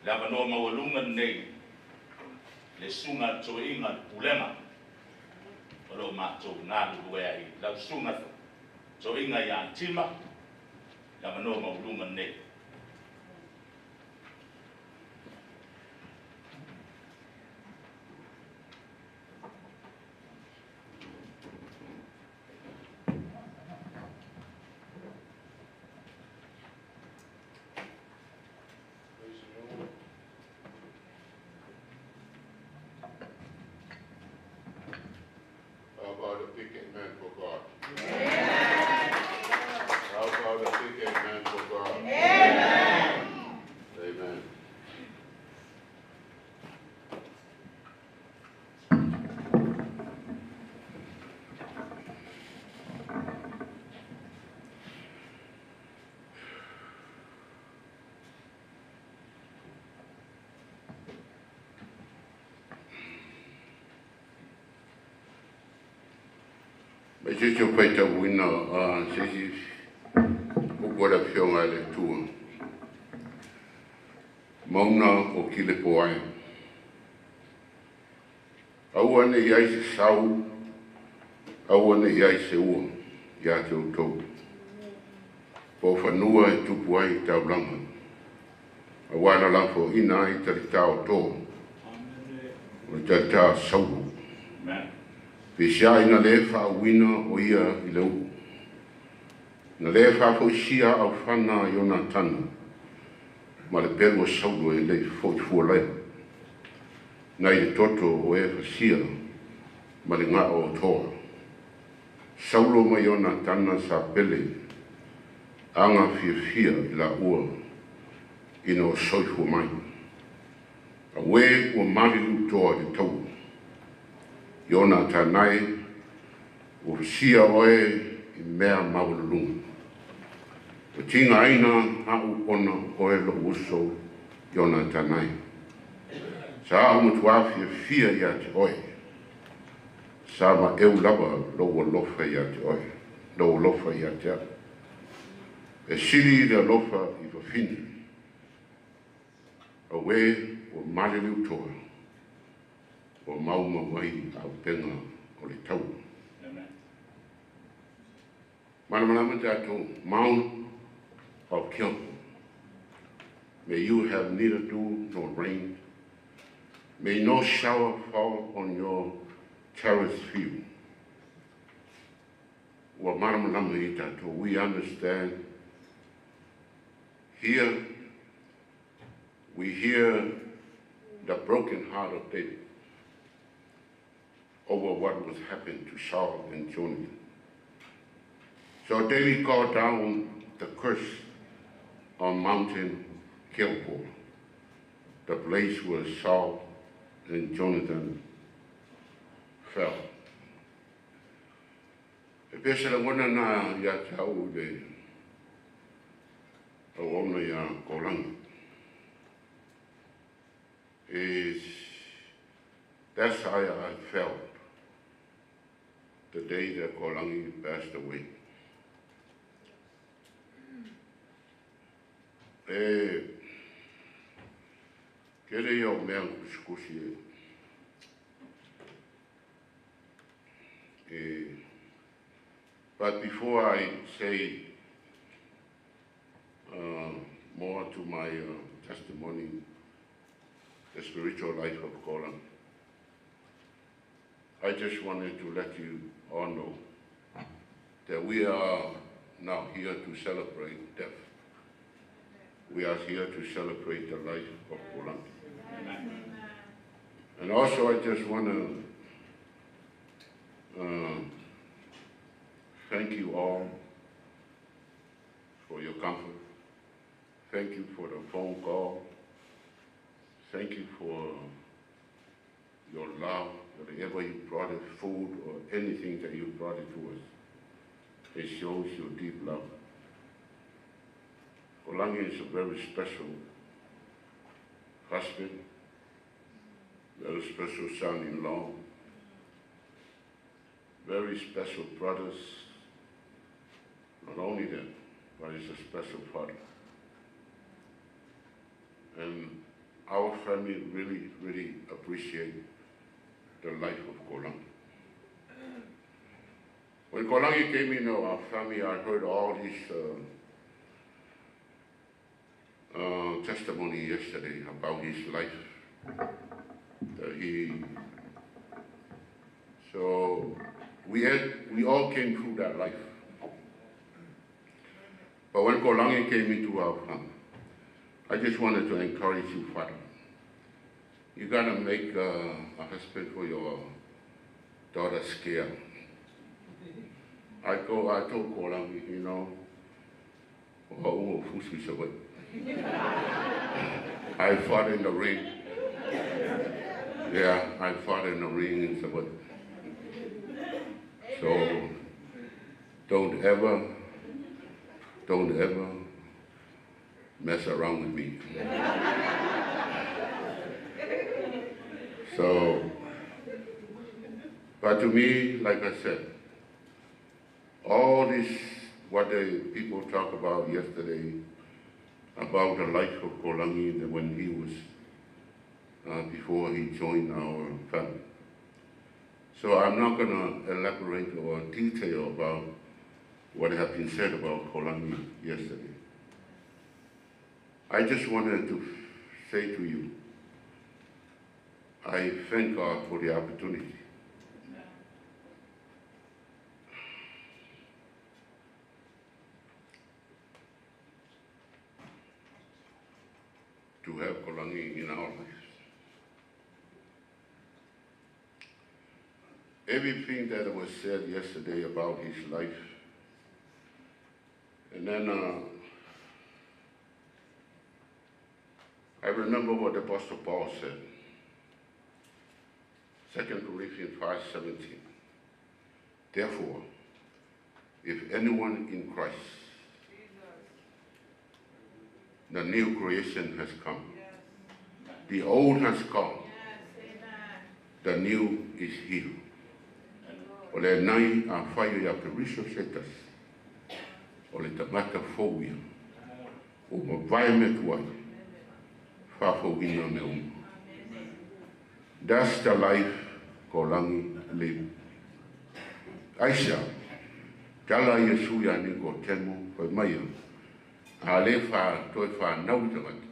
Le avanoa maualuga lenei, le susuga a le toeaina le pulega o lo o matou galulue ai. Lau susuga toeaina ia Tima, le avanoa maualuga lenei. Praise the Lord. How about a big amen for God? Amen. How about a big amen for God? Amen. Amen. Mai se isi o faitauina se isi upu a le Afioga i le Atua. Mauna o Kilepoae. Aua ne i ai se sau, aua ne i ai se ua ia te outou. Po o fanua e tupu ai taulaga. Auā na lafoaiina ai talitā o Toa. O le talitā Saulo. Peiseai na lē faauuina o ia i le u'u. Na lē faafoisia aofana a Ionatana ma le pelu a Saulo e le'i fo'i fua lea. Nai le toto o e fasia ma le ga'o o Toa. Saulo ma Ionatana sa pele aga fiafia i laua ina o soifua mai. Auē ua maliliu Toa i le taua. Ionatana e ua fasia oe i mea maualuluga. Ua tigaina a'u ona o oe lo'u uso Ionatana e. Sa a'u matuā fiafia iā te oe. Sa ma'eu lava lou alofa iā te oe, lou alofa iā te a'u. E sili le alofa i fafine. Auē ua maliliu Toa. Ua maumau ai auupega o le taua. Malamalama tatou. Mount of Kilpo. May you have neither dew nor rain. May no shower fall on your terrace field. Ua malamalama i tatou. We understand. Here, we hear the broken heart of David over what was happened to Saul and Jonathan. So David called down the curse on Mountain Gilboa, the place where Saul and Jonathan fell. E pesa la wana na ia te au le au ona ia Kolangi. Is that's how I felt the day that Kolangi passed away. E kere ia o mea kusikusi e. But before I say more to my testimony, the spiritual life of Kolangi, I just wanted to let you all know that we are now here to celebrate death. We are here to celebrate the life of Kolangi. And also I just want to thank you all for your comfort. Thank you for the phone call. Thank you for your love, whatever you brought it, food or anything that you brought it to us. It shows your deep love. Kolangi is a very special husband, very special son-in-law, very special brothers. Not only that, but he's a special father. And our family really, really appreciate the life of Kolangi. When Kolangi came into our family, I heard all these testimony yesterday about his life. We all came through that life. But when Kolangi came into our family, I just wanted to encourage you, Father. You got to make a husband for your daughter scare. I told Kolangi, you know, I fought in the ring. Yeah, I fought in the ring and so what. So don't ever mess around with me. So, but to me, like I said, all this, what the people talk about yesterday, about the life of Kolangi when he was, before he joined our family. So I'm not going to elaborate or detail about what has been said about Kolangi yesterday. I just wanted to say to you, I thank God for the opportunity. To have Kolangi in our lives. Everything that was said yesterday about his life, and then I remember what the Apostle Paul said. 2 Corinthians 5:17. Therefore, if anyone in Christ, the new creation has come. The old has gone. The new is here. O le nai a whaio ia perisho setas. O le tamata fōuia. O mavae me tuai. Whafauina me umu. That's the life Kolangi live. Aisha, tala Yesu ia ni ko temo whai maia. A le wha toi wha nau tangata.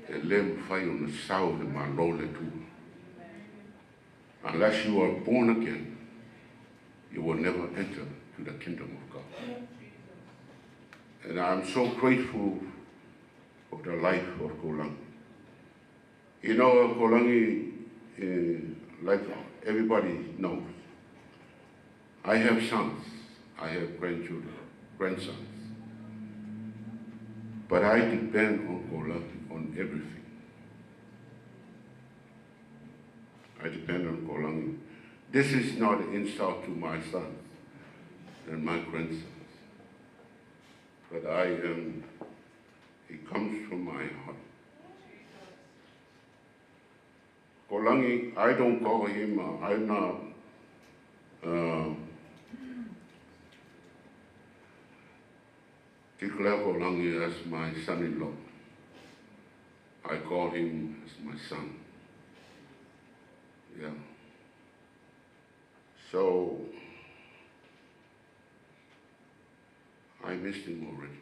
E le mwhai o na sao he ma lole tua. Unless you are born again, you will never enter to the kingdom of God. And I'm so grateful for the life of Kolangi. You know, Kolangi, like everybody knows, I have sons, I have grandchildren, grandsons. But I depend on Kolangi on everything. I depend on Kolangi. This is not an insult to my sons and my grandsons, but it comes from my heart. Kolangi, I don't call him, I'm not, declare Kolangi as my son-in-law. I call him as my son. Yeah. So, I missed him already.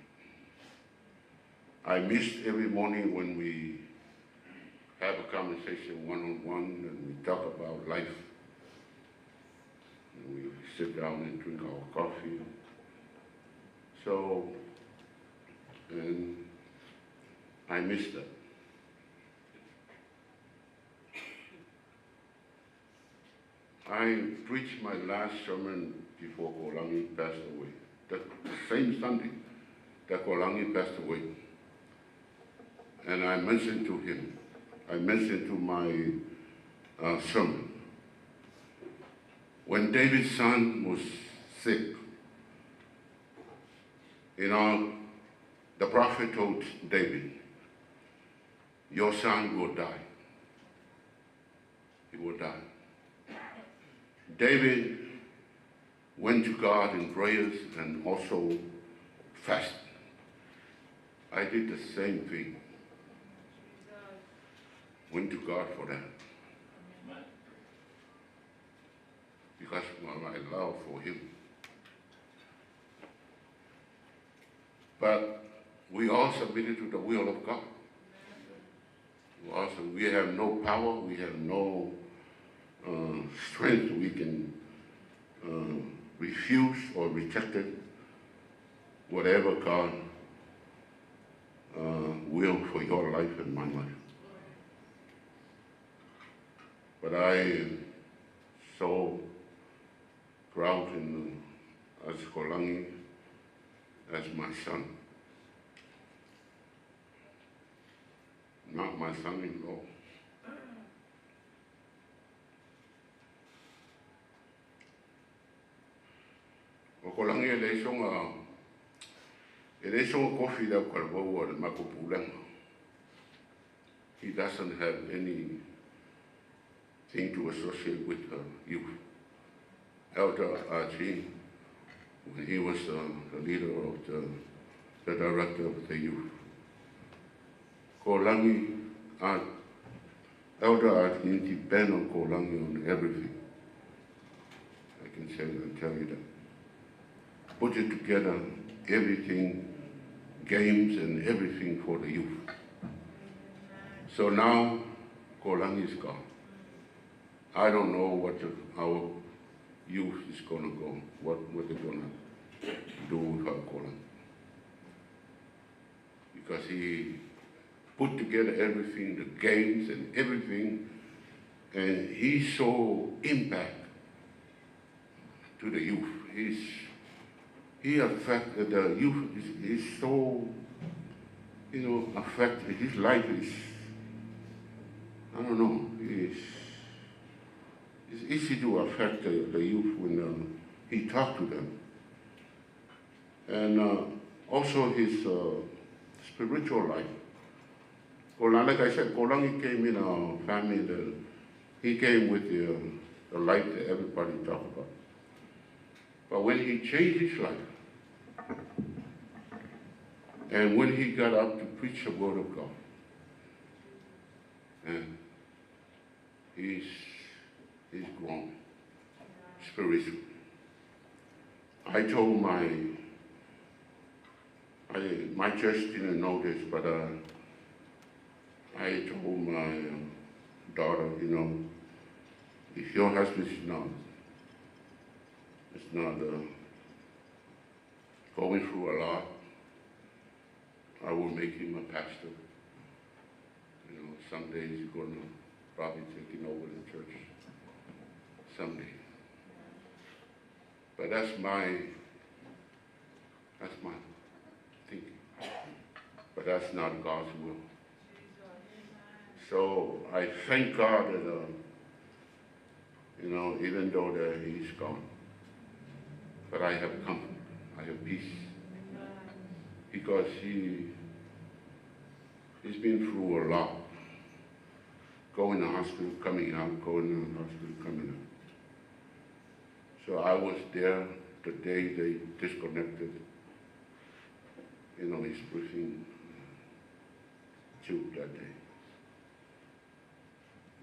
I missed every morning when we have a conversation one-on-one and we talk about life. And we sit down and drink our coffee. And I miss that. I preached my last sermon before Kolangi passed away. The same Sunday that Kolangi passed away. And I mentioned to him, I mentioned to my sermon, when David's son was sick, the prophet told David, your son will die. He will die. David went to God in prayers and also fasted. I did the same thing. Went to God for that. Because of my love for him. But we all submitted to the will of God. We have no power, we have no strength. We can refuse or reject it, whatever God will for your life and my life. But I am so proud in as Kolangi as my son. Not my son-in-law. O Kolangi e le songa kofi leo kalwaua le makopulenga. He doesn't have anything to associate with the youth. Elder Archie, when he was the leader of the director of the youth. Kolangi, Elder Archie depend on Kolangi on everything. I can say and tell you that. Put it together, everything, games and everything for the youth. So now, Kolangi is gone. I don't know what our youth is going to go, what they're going to do with our Kolangi. Because he put together everything, the games and everything, and he saw impact to the youth. He affected the youth, is so, affected. His life is, I don't know, it's easy to affect the youth when he talked to them. And also his spiritual life. Like I said, Kolangi came in a family that he came with the life that everybody talked about. But when he changed his life, and when he got up to preach the word of God, and he's grown spiritually. I told my church didn't know this, but I told my daughter, if your husband is not going through a lot, I will make him a pastor. Someday he's going to probably taking over the church. Someday. But that's my thinking. But that's not God's will. So I thank God that, you know, even though that he's gone, but I have comfort, I have peace. Because he's been through a lot. Going to hospital, coming out, going to the hospital, coming out. So I was there the day they disconnected, you know, his breathing tube that day.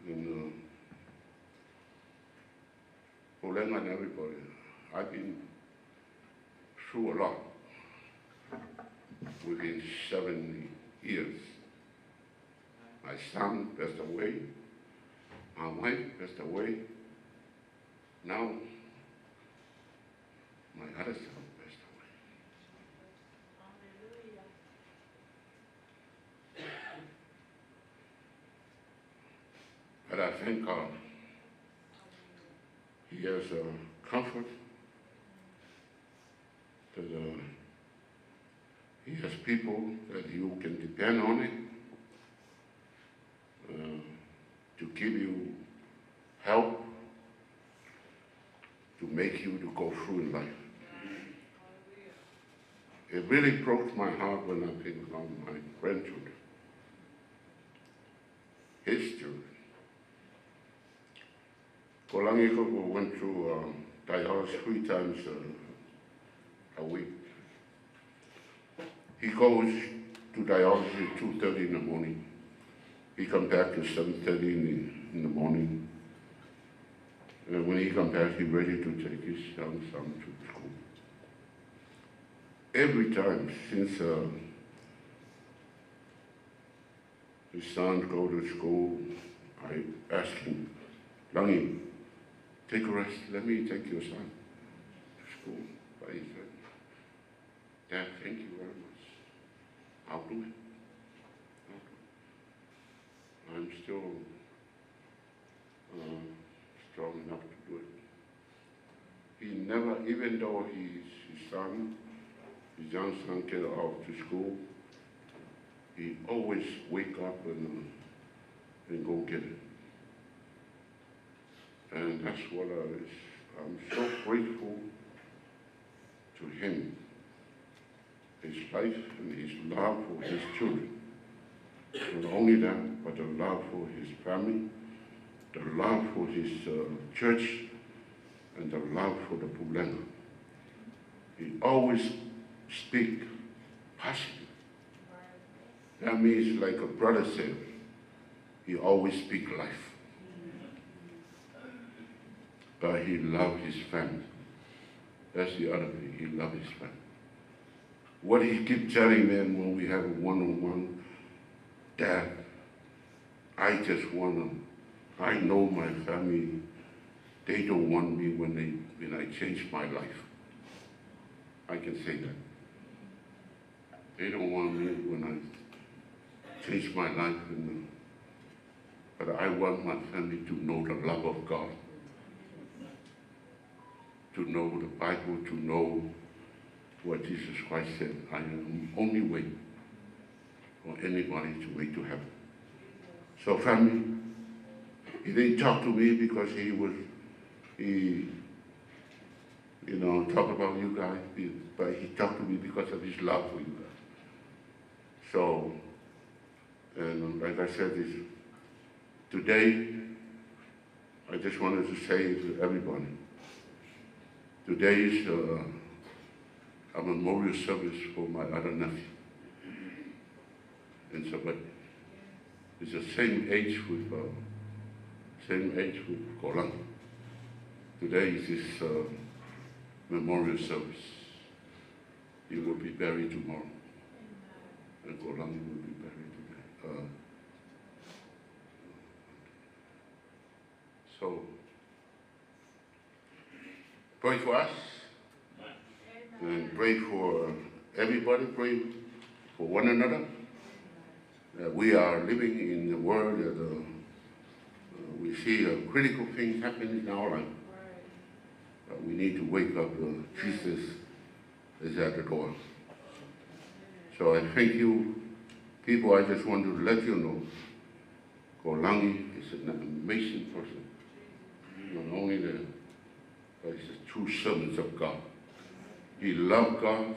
And Pulega and everybody, I've been through a lot within 7 years. My son passed away, my wife passed away. Now, my other son passed away. But I thank God. He has a comfort that he has people that you can depend on it to give you help, to make you to go through in life. It really broke my heart when I think about my grandchildren, his children. Kolangi Koko went through dialysis 3 times a week. He goes to dialysis at 2:30 in the morning. He comes back at 7:30 in the morning. And when he comes back, he's ready to take his young son to school. Every time since his son go to school, I ask him, Langi, take a rest, let me take your son to school. But he said, Dad, thank you very much. I'll do it. I'll do it. I'm still strong enough to do it. He never, even though his son, his young son get off to school, he always wake up and go get it. And that's what I'm so grateful to him, his life and his love for his children. Not only that, but the love for his family, the love for his church, and the love for the Pulega. He always speak positive. That means, like a brother said, he always speak life. But he loved his family. That's the other thing, he loved his family. What he keep telling them when we have a one-on-one, Dad, I just wanna, I know my family, they don't want me when I change my life. I can say that. They don't want me when I change my life, but I want my family to know the love of God, to know the Bible, to know what Jesus Christ said. I am the only way for anybody to way to heaven. So family, he didn't talk to me because he you know, talk about you guys, but he talked to me because of his love for you guys. So, and like I said, today, I just wanted to say to everybody, today is a memorial service for my other nephew. And so, but it's the same age with Kolang. Today is his memorial service. He will be buried tomorrow. And Kolang will be buried today. So, pray for us, and pray for everybody, pray for one another. We are living in a world that we see a critical things happening in our life. But we need to wake up. Jesus is at the door. So I thank you People, I just want to let you know, Kolangi is an amazing person. Not only that, but he's a true servant of God. He loved God.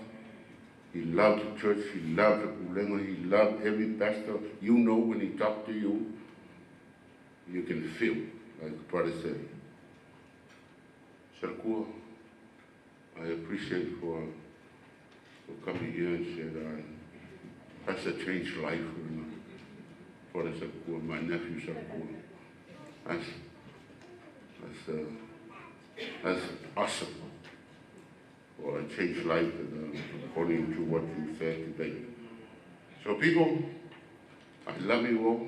He loved the church. He loved the Pulega. He loved every pastor. You know when he talked to you, you can feel, like the brother said. Sarkua, I appreciate for coming here and said, that's a changed life for me. Brother Sarkua, my nephew Sarkua. That's awesome. Well, I changed life according to what you said today. So people, I love you all.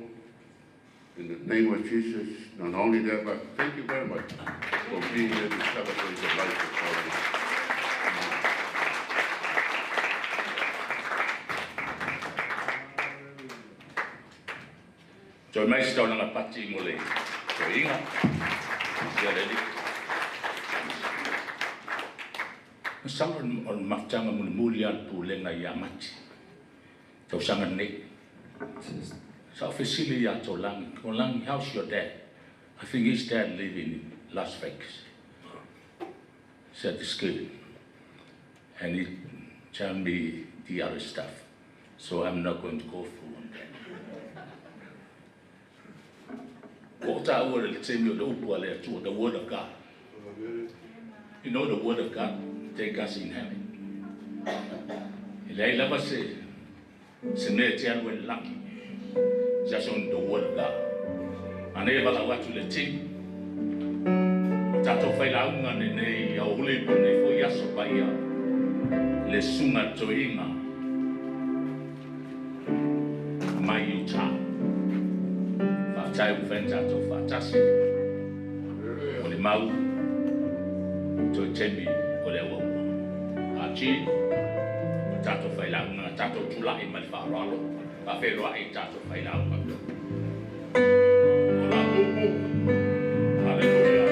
In the name of Jesus, not only that, but thank you very much for being here to celebrate the life of our Lord. Toi mai se taulaga pati mo le toeina ia le alii. Masalo o le mafutaga mulimuli a le pulega ia Mati tausaga nei. Sa ou fesili ia Tolagi, Tolagi, how's your dad? I think his dad live in Las Vegas. Said it's good. And he tell me the other stuff. So I'm not going to go through on that. Ko o tāua le taimi o le upu a le Atua, the word of God. You know the word of God take us in heaven. E leai lava se se mea e te alu ai i le lagi. Just on the word of God. Anei e valaau atu i le team. O tatou failauga lenei aoauli po o lenei foi aso paia le susuga toeaina mai Utah. Faafetai ua mafai ona tatou faatasi o le mau toe taimi o le auauna. RG, o tatou failauga, tatou tulai ma le faaaloalo, faafeiloai i tatou failauga. Ola upu. Haleluia.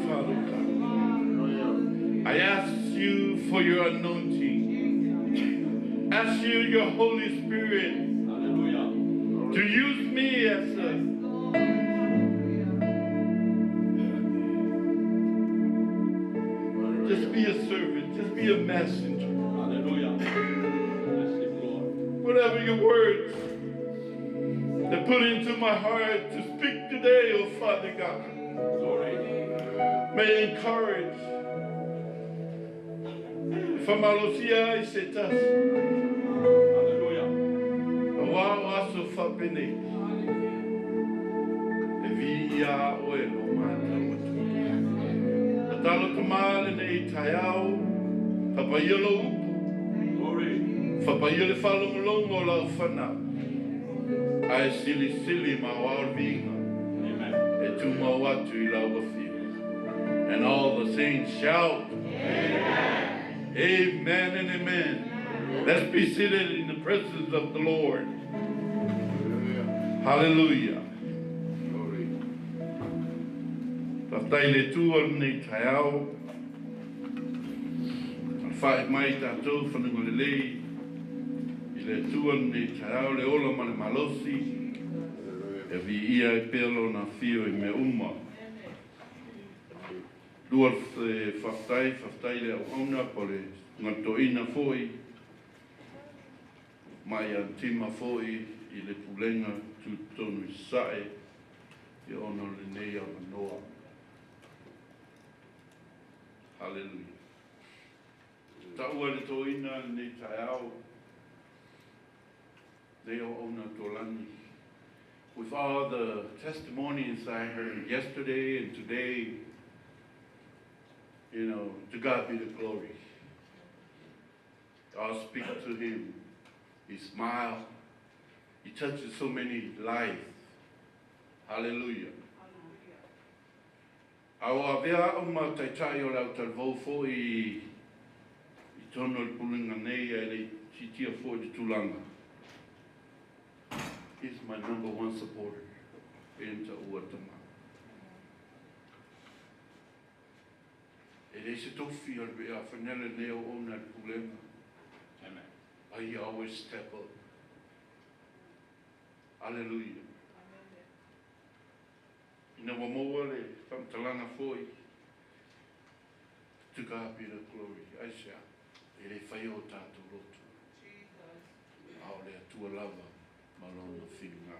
Father God. I ask you for your anointing. Ask you your Holy Spirit to use me as a just be a servant, just be a messenger. Hallelujah. Bless him, Lord. Whatever your words that put into my heart to speak today, oh Father God, Glory. may encourage. Whamalosia i se tasi. Hallelujah. A wā o aso whapene. E vi ia oe lo mātau atu. A talo tamale nei tai au, whapaia lo upu. Glory. Whapaia le whalongolongo o lau whanau. Ai sili sili ma o au vinga. Amen. E tūmau atu i lau afio. And all the saints shout. Amen. Amen and amen. Let's be seated in the presence of the Lord. Hallelujah. Glory. Whātai le tua nei tai ao. A whae mai tātou whanunga le lei. I le tua nei tai ao le ola ma le malosi. E vi ia e pelo na fio i me uma. Lua e whaftai, whaftai le au auna po le ngatoina foi. Mai an tima foi i le pulenga tūtonu i sae i ono le nei au noa. Hallelujah. Taua le tōina le nei tai ao. Nei au auna tōlani. With all the testimonies I heard yesterday and today, you know, to God be the glory. God speaks to him. He smiles. He touches so many lives. Hallelujah. A o avea au ma taitai o lau talvau fo i tono le pulinga nei e le titia fo i te tūlanga. He's my number one supporter in te ua tama. E le se tofi o le a whanele nei o ona le pulenga. Amen. But he always step up. Hallelujah. Ina wa maua le whamtalanga foi. To God be the glory. Ai sea, e le whai o tātou roto. Ao le atua lava, malona whinganga.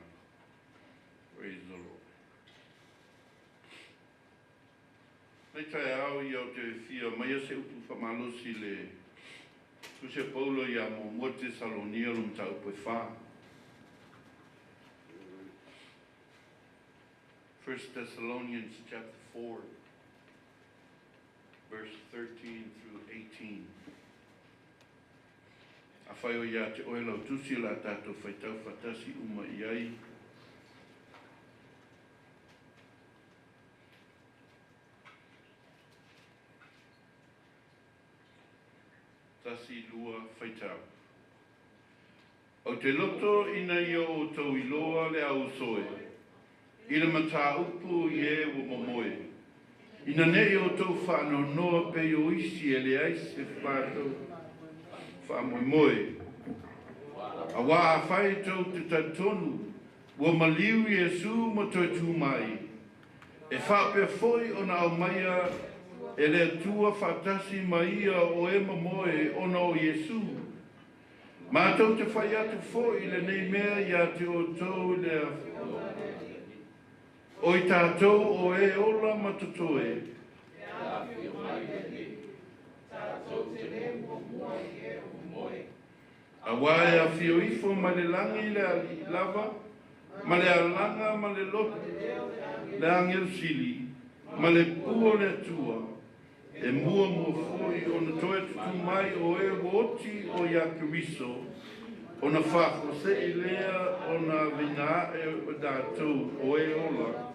Praise the Lord. Nei tai au i au te whia mai se upu whamalosi le Tuse Paulo ia mo mua te Salonia lo mtaupu e wha. 1 Thessalonians chapter 4, verse 13 through 18. A whai o ia te oe lau tusi la tātou whaitau whatasi uma i ai. Tasi lua whaitau. O te loto ina ia o tau iloa le au soe. I le mata upu i e ua momoe. Ina nei o tau whaanonoa pe o isi e le ai se whātou whaamoemoe. A wā a whai tau te tantonu, ua maliu i e sū mo toi tūmai. E whapea foi o na au maia e le atua whaatasi mai ia o e mamoe ona o Iesu. Mātou te whai atu foi i le nei mea ia te o tau le o i tātou o e ola matotoe. A wā e a whio ifo ma le langi le ali lava, ma le alanga ma le loto, le angel sili, ma le pua le atua, e mua mua foi o na toe tutu mai o e oti o ia Keriso, o na whawhose i lea o na vina e o tātou o e ola.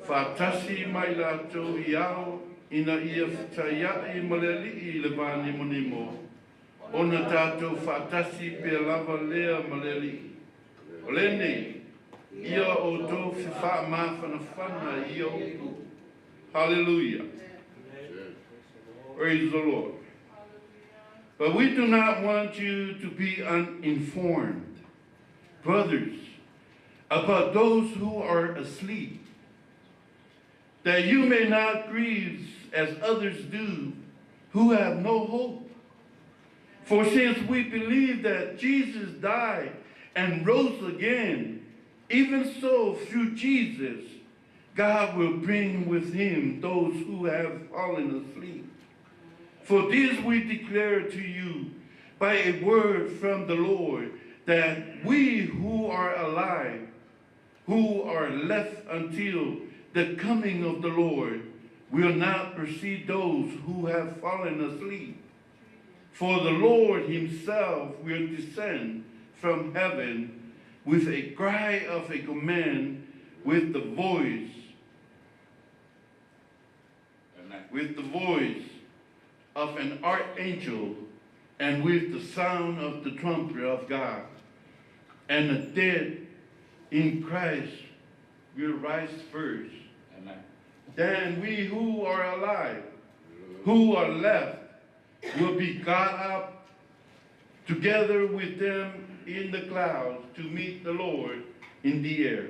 Whātasi mai lātou i ao, ina ia whitaiai ma le alii i le vāni monimo. O na tātou whātasi pe lava lea ma le alii. O le nei, ia o tō whiwha māwhana whana i o upu. Hallelujah. Praise the Lord. But we do not want you to be uninformed, brothers, about those who are asleep, that you may not grieve as others do who have no hope. For since we believe that Jesus died and rose again, even so through Jesus, God will bring with him those who have fallen asleep. For this we declare to you by a word from the Lord, that we who are alive, who are left until the coming of the Lord, will not precede those who have fallen asleep. For the Lord himself will descend from heaven with a cry of a command, with the voice, with the voice of an archangel, and with the sound of the trumpet of God. And the dead in Christ will rise first. Amen. Then we who are alive, who are left, will be caught up together with them in the clouds to meet the Lord in the air.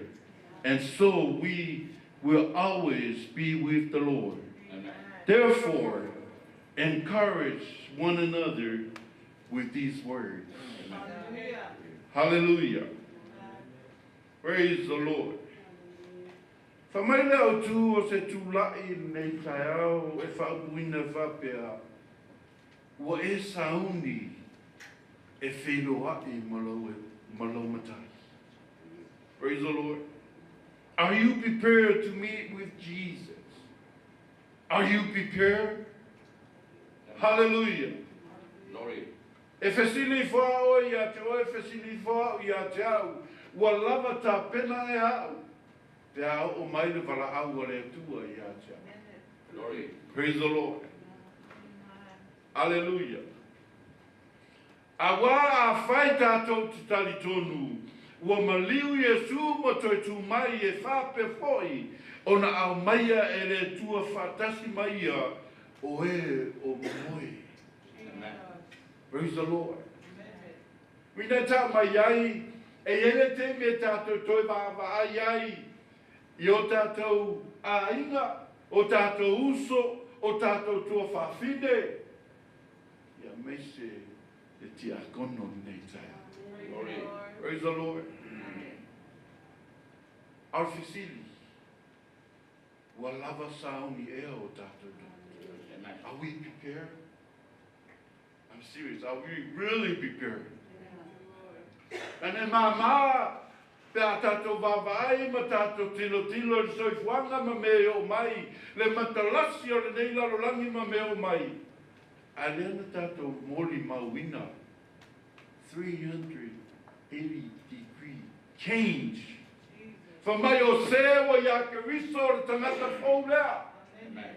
And so we will always be with the Lord. Amen. Therefore, encourage one another with these words. Hallelujah. Hallelujah. Praise the Lord. Fa mai le au tū o se tūla'i nei tai au e whaapuina whapea, ua e sauni e whiloa'i malau matai. Praise the Lord. Are you prepared to meet with Jesus? Are you prepared? Hallelujah. Glory. E fesili wha o ia te oe, fesili wha o ia te au, ua lava ta pena e au, te au o mai le wala au a le atua ia te au. Glory. Praise the Lord. Hallelujah. A wā a whai tātou te tali tonu, ua maliu Iesu ma toe tū mai e whāpe foi, o na au maia e le tua whātasi mai ia, o e o momoe. Amen. Praise the Lord. Wina tā mai ai, e ele te me tātou toi vāva ai ai, i o tātou āinga, o tātou uso, o tātou tua whawhine. Ia meise le tia kono nei taia. Glory. Praise the Lord. Our fisili, ua lava sauni ea o tātou. Amen. Are we prepared? I'm serious. Are we really prepared? And then mama, pe a tātou vāvai ma tātou tilo tilo le soifuanga ma me o mai, le matalasi o le nei lalolangi ma me o mai. A lea na tātou moli mauina, 380 degree change. Fa mai o sewa ia Keriso o le tangata fou lea. Amen.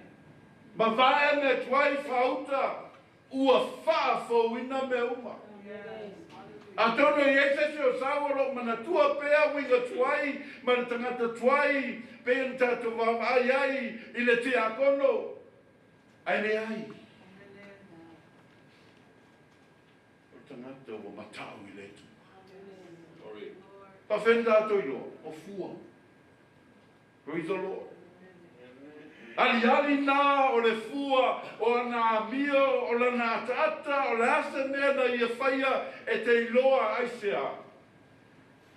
Ma vae me tuai whauta, ua whaafouina me uma. A tono i eise se o sawa ro manatua pea winga tuai, ma le tangata tuai, pea ni tātou ai ai, i le te akono. Ai le ai. O tangata ua matau i le tu. Glory. Pa when tātou i loa, o fua. Praise the Lord. Ali ali nā o le fua, o nā mio, o la nā ataata, o le asa mea na ia whaia e te iloa aisea.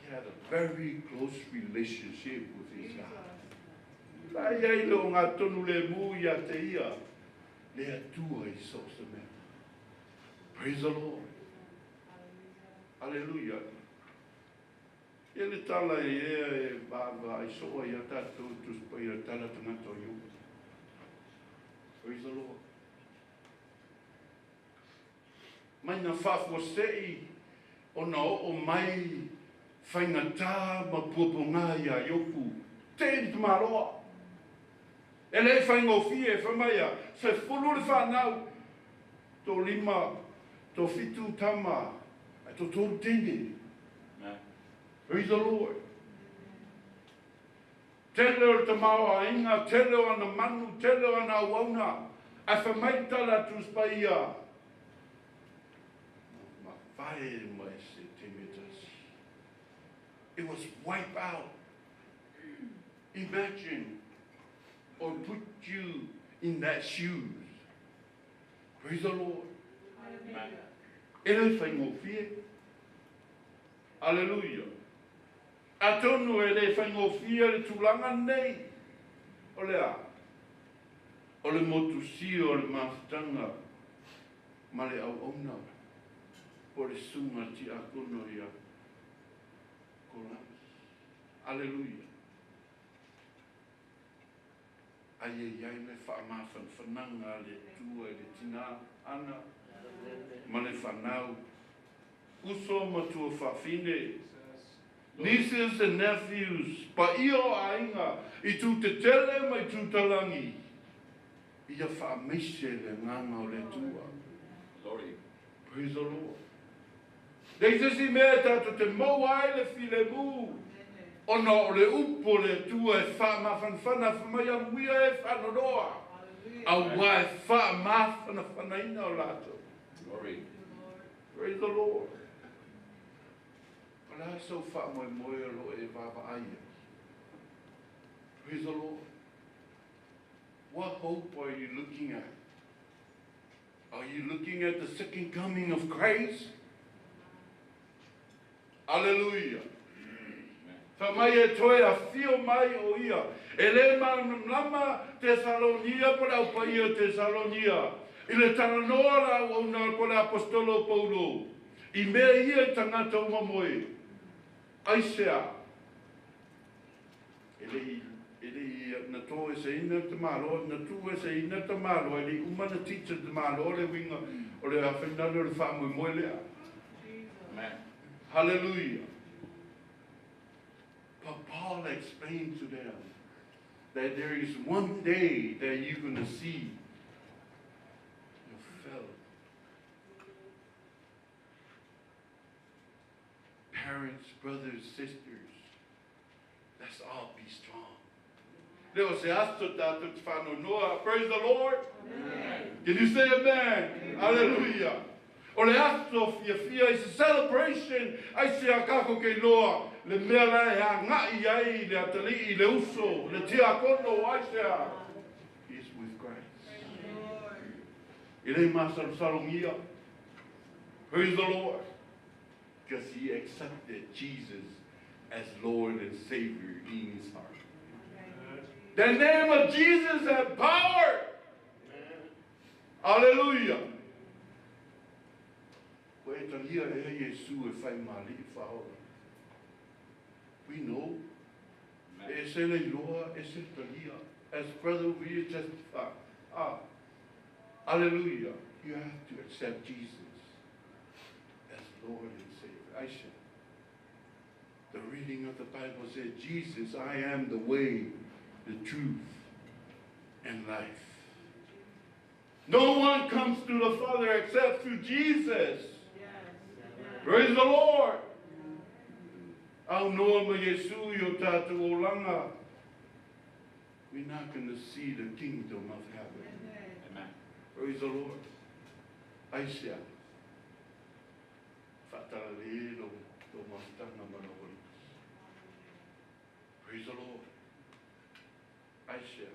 He had a very close relationship with his God. La ia i lo ngā tonu le mū ia te ia, le atua i so se mea. Praise the Lord. Hallelujah. Ia le tala e ea e bava ai soa ia tātou tuspa ia tala tangata o iu. Praise the Lord. Mai ngā whāfua sei o nā o mai whainga tā ma puapo ngā ia ioku. Te iri te māroa. E le whainga o fie e whamaia. Se fulu le whanau. Tō lima, tō whitu tama, ai tō tōru tene. Amen. Praise the Lord. Tele o le tamaoaiga, tele o ana manu, tele o ana auauna, ae fai mai le tala a Tusi Paia, na mavae uma ese i le taimi e tasi. It was wipe out. Imagine or put you in that shoes. Praise the Lord. E le faigofie. Aleluia. Atonu e le faigofie le tulaga nei. O le a? O le motusia o le mafutaga ma le auauna po o le susuga tiakono ia Kolani. Aleluia. Ai e i ai le faamafanafanaga a le Atua i le tinā ana ma le fanau, uso ma tuafafine, nieces and nephews, paia o aiga i Tūtetele ma i Tūtalangi, ia faamaise le agaga o le Atua. Praise the Lord. Leai se isi mea e tatou te maua ai le filemu, ona o le upu o le Atua e faamafanafana, fai mai amuia e faanonoa, aua e faamafanafanaina o latou. Praise the Lord. O le a sou faamoemoe o lo o e vaavaai ai? Praise the Lord. What hope are you looking at? Are you looking at the second coming of Christ? Aleluia! Fai mai e toe afio mai o ia. E le malamalama Tesalonia po le au paia o Tesalonia i le talanoa a le auauna po le aposetolo o Paulo i mea ia i tagata uma moe. Aisea? E le i, e le i na toeseina le tamaloa, na tuueseina le tamaloa, e le i uma na teach le tamaloa le uiga o le afainale o le faamoemoe lea. Hallelujah. But Paul explained to them that there is one day that you're going to see your fellow parents, brothers, sisters. Let's all be strong. Le o se aso tātou te whanonoa. Praise the Lord. Amen. Can you say amen? Amen. Hallelujah. O le aso fiafia is a celebration. Ai se a kako kei loa. Le mea la e agai ai le atalii, le uso, le tiakono, ai se a. Is with Christ. E le masalosalogia. Praise the Lord. Because he accepted Jesus as Lord and Savior in his heart. The name of Jesus has power. Hallelujah. Ua e talia ea Iesu e fai ma Alii Faaola? We know. E ese le iloa, ese le talia. As brother over here testify. Ah, hallelujah. You have to accept Jesus as Lord and Savior. Aisha. The reading of the Bible says, Jesus, I am the way, the truth, and life. No one comes to the Father except through Jesus. Yes. Praise the Lord. Au noa ma Iesu i o tātou olanga. We're not going to see the kingdom of heaven. Amen. Praise the Lord. Aisea. Whaatalale lo tō mafutaga ma lou alii. Praise the Lord. Aisea.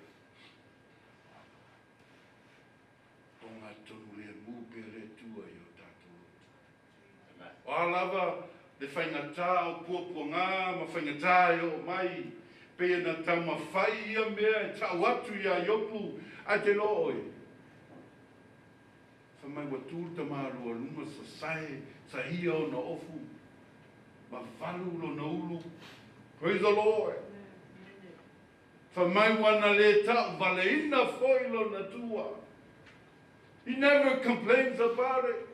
O ngā tonu le mū pea le Atua i o tātou loto. O a lava le faigata o puapuagā ma faigata e oo mai, pei ona taumafai ia mea e tau atu iā Iopu, ae te loa oe. Fai mai ua tu le tamalualuga sasae sahia ona ofu ma valu lona ulu. Praise the Lord. Fai mai ua na le tau valeina foi lona tua. He never complains about it.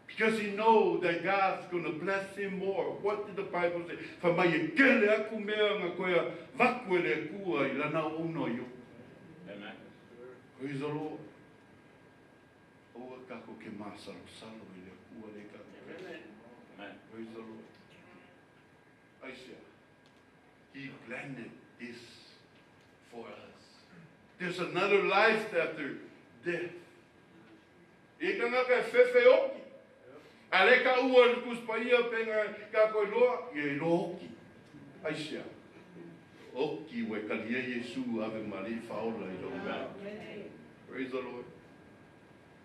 Because he know that God's gonna bless him more. What did the Bible say? Fai mai e kele aku mea nga koe a vaku e le Akua i lana auauna o Iopu. Amen. Praise the Lord. Aua kako ke masalosalo i le Akua le kako. Amen. Praise the Lord. Aisea. He planted is for us. There's another life after death. E tangata e fefe oki. A le ka ua le kuspaia penga ka koe loa, ia i loa oki. Aisea. Oki ua e kalia Iesu ave mali whaola i lau mea. Praise the Lord.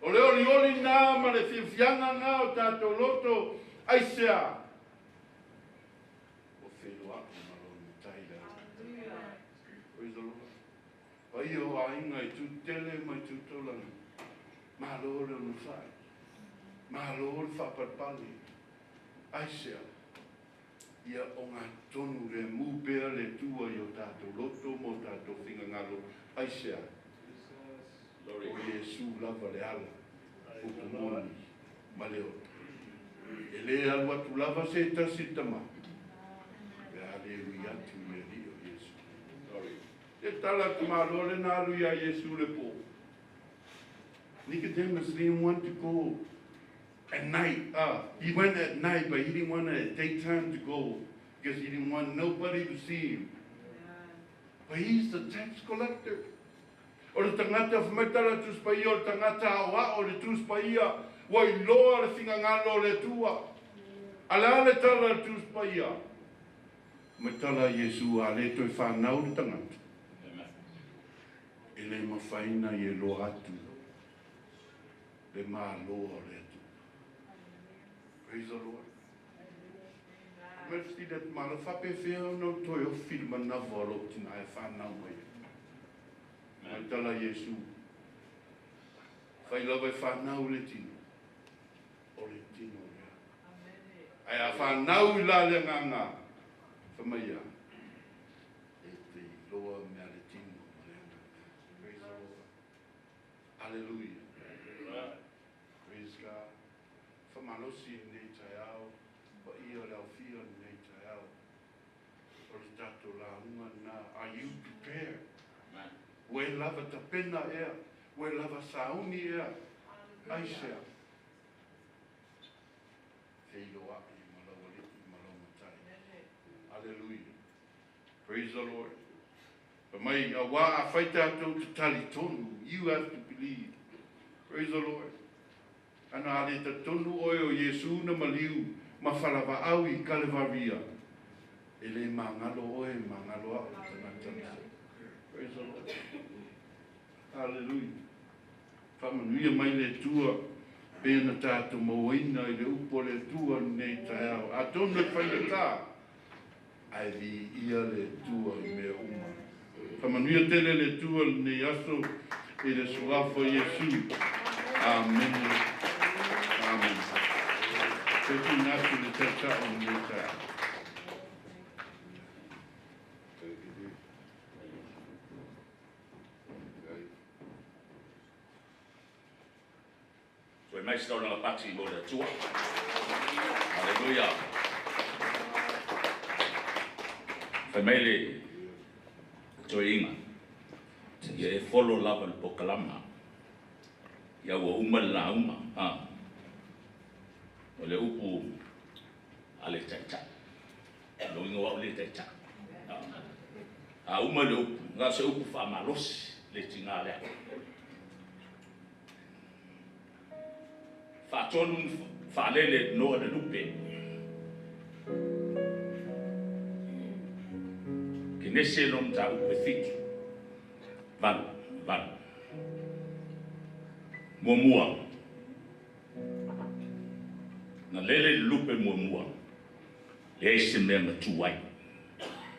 O le oli oli nā ma le fiafiaga nā o tātou loto, aisea. O whenua ma lo matai la. Praise the Lord. Pai o ainga i tūtele mai tūtolanga. Malo le ono whai. Malo le whapalpale. Aisea. Ia o ngā tonu le mūpea le tua i o tātou loto mo tātou whingangalo. Aisea. O Iesu lava le ala. Upu moni ma le oto. E le alu atu lava se tasi tama. Pe a le ui atu i ali o Iesu. E tala te malo le nā alu ia Iesu le pō. Nicodemus didn't want to go at night. He went at night, but he didn't want it at daytime to go because he didn't want nobody to see him. But he's the tax collector. O le tangata whamatara tuspaia, o le tangata aoa o le tuspaia, wa i loa le whingangalo o le tua. Ala le tala le tuspaia. Matala Iesu a le toi whanau le tangata. E le mawhaina i e loa atu. Le māloa o le atu. Praise the Lord. Mercy that malo whape whia no toi o whilma nawa lo tina e whanau mai. Mai tala Iesu. Whai lava e whanau le tino. O le tino ia. Ai a whanau i la le nganga. Whamaia. E te loa mea le tino. Praise the Lord. Hallelujah. Praise God. Whamalosi nei tai ao. Pa ia le aufia nei tai ao. O le tātou la unga nā. Are you prepared? Ue lava tapena ea. Ue lava sauni ea. Aisea. Feilo ai malau alii malau matai. Hallelujah. Praise the Lord. Pa mai a wā a whai tātou te tali tonu. You have to believe. Praise the Lord. Ana ale ta tonu oe o Iesu na maliu ma wharawa au i Kalevaria. E le mangalo oe, mangalo au tangata. Praise the Lord. Hallelujah. Whamanuia mai le tua, pēna tātou mauaina i le upo le tua nei tai ao. A tonu e whainga tā, ai vi ia le tua i mea uma. Whamanuia tele le tua nei aso i le suafa Iesu. Amen. Amen. Te tūnatu le tautao nei tai ao. Toe mai se taulaga pati mo le Atua. Aleluia. Fai mai le toeina. Ia e follow lava le pokalama. Ia ua uma le lauma. O le upu a le taitai. Lo inga wa o le taitai. A uma le upu. Ngā se upu whaamalosi le tinga lea. Whaatonu whaalele noa le lupe. Ke nese lo mta upe fitu. Valu, valu. Mua mua. Na lele le lupe mua mua. Le eise mea matu ai.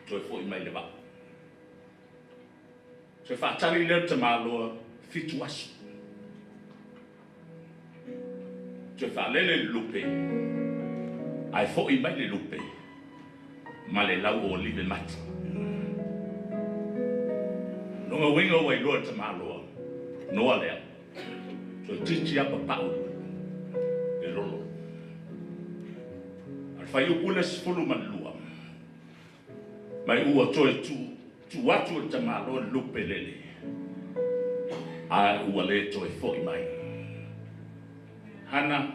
Toe foi mai le vaa. Toe whaatali leo te māloa fitu aso. Toe whaalele le lupe. Ai foi mai le lupe. Ma le lau o live mata. Nonga winga o wailoa te māloa. Noa lea. Toe titi apa pau. Le lolo. Al whai upule sifulu manlua. Mai ua toe tu tu atu le tamāloa le lupe lele. A ua le toe foi mai. Hannah,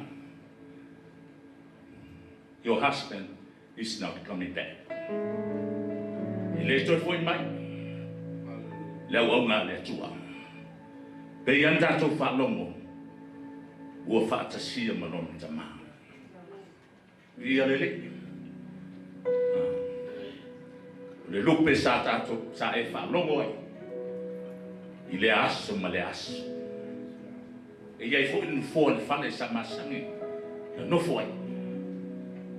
your husband is not coming back. Le toe fo'i mai le auauga a le Atua. Pei ana tatou faalogo ua faatasia ma lona tamā. Ia le Alii. O le lupe sa tatou sa e faalogo ai i lea aso ma lea aso. E i ai foi le nofoa i le fale sa masani na nofo ai.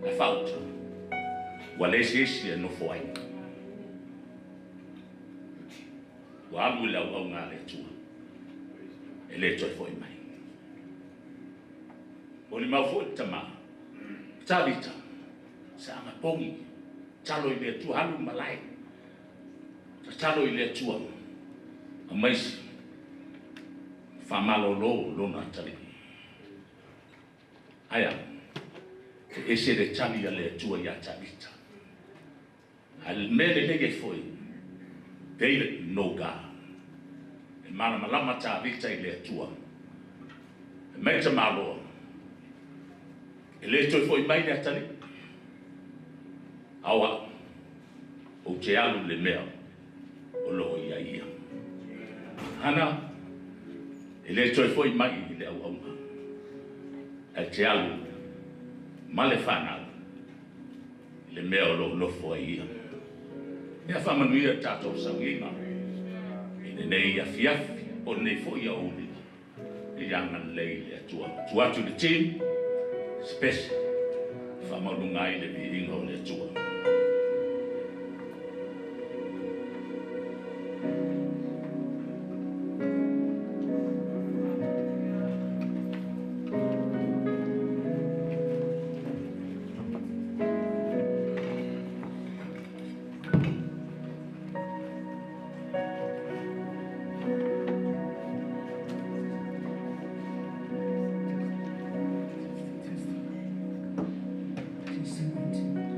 Ae faauta, ua leai se isi e nofo ai. Ua alu i le auauga a le Atua. E le toe foi mai. Molimau foi le tama, Tavita, sa agapogi, talo i le Atua, alu i malae, tatalo i le Atua, aumai se faamalolo lona atalii. Ae a? E ese le tali a le Atua ia Tavita. Ae le mea lelei ai foi, David know God. E malamalama Tavita i le Atua. E mai tamaloa, e le toe fo'i mai le atalii. Ao au, ou te alu i le mea o lo o i ai ia. Hana, e le toe fo'i mai i le auauga. Ae te alu ma le fanau i le mea o lo o nofo ai ia. Ia faamanuia le tatou sauiga i lenei afiafi po o lenei foi aoauli i agalelei i le Atua. Tuu atu i le team, special, faamaualuga ai le viiga o le Atua. Testing 1, 2.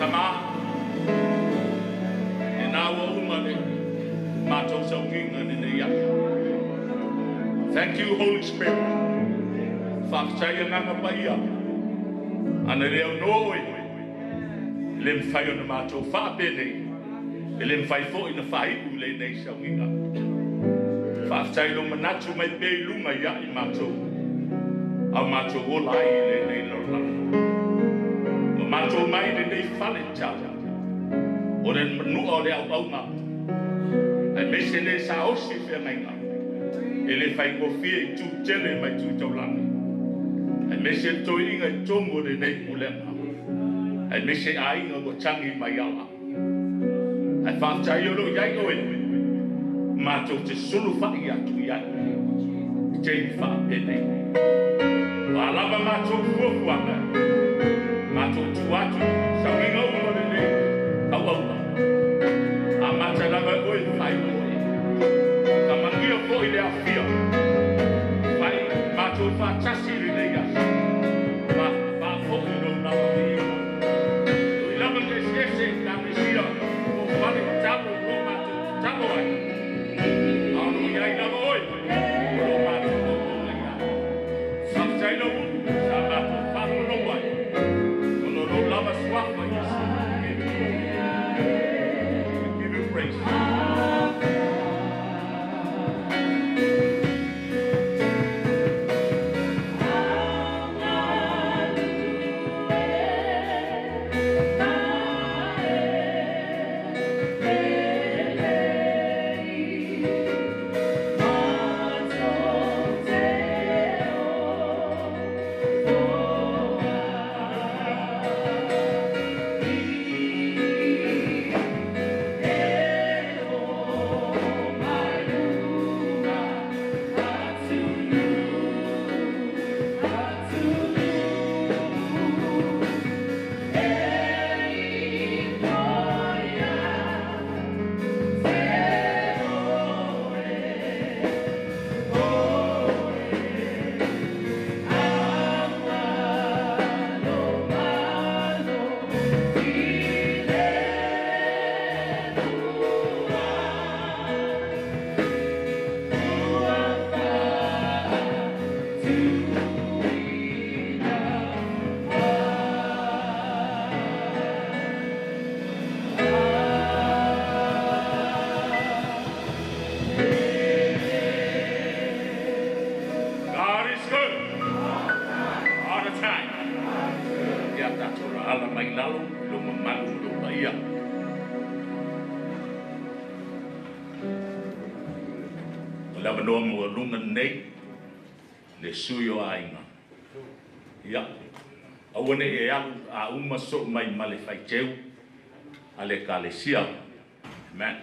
Tama, e nā ua uma le mātou saugiga lenei aso. Thank you, Holy Spirit. Faafetai Agaga Paia. Ana le au no oe. Le mwhai o na mātou whaapene. E le mwhai fo i na whaiu le nei saugiga. Faafetai lo manatu mai pe i lunga ia i mātou. Au mātou ola ai i le nei lalolagi. Ua mātou mai le nei fale tau. O le manua o le au aunga. Ai mese le sa osi whengainga. E le whaingofie i tū tele mai tū taulagi. Ai mese le toi inga i tongo le nei pulenga. Ai mese a inga ua tangi mai ala. Ai faafetai o lo iai oe. Mātou te sulu whai atu iai. I te whaapene. Wa lava mātou fuafuaga. Mātou tu atu. Saugiga uma le nei. Au auna. A mata lava oe whai oe. Ka mangia fo i le awhia. Whai mātou whātasi le nei aso. Ma wha fo i lo nawa viina. I lava ke sese ka mesia. O whale talo lo mātou talo ai. Ao no iai lava oe. O lo mātou o o ia. Faafetai lau ulu. Sa mātou whāwhalo ai. O no lo lava suafa Yesu. We give you glory. We give you praise. God is good. All the time. Ia tātou ra ala mai lalo, lo mamalu lo paia. O le avanoa mua lunga nei, le sui o aiga. Ia, aua ne e alu a uma so mai ma le faiteu a le kalesia. Amen.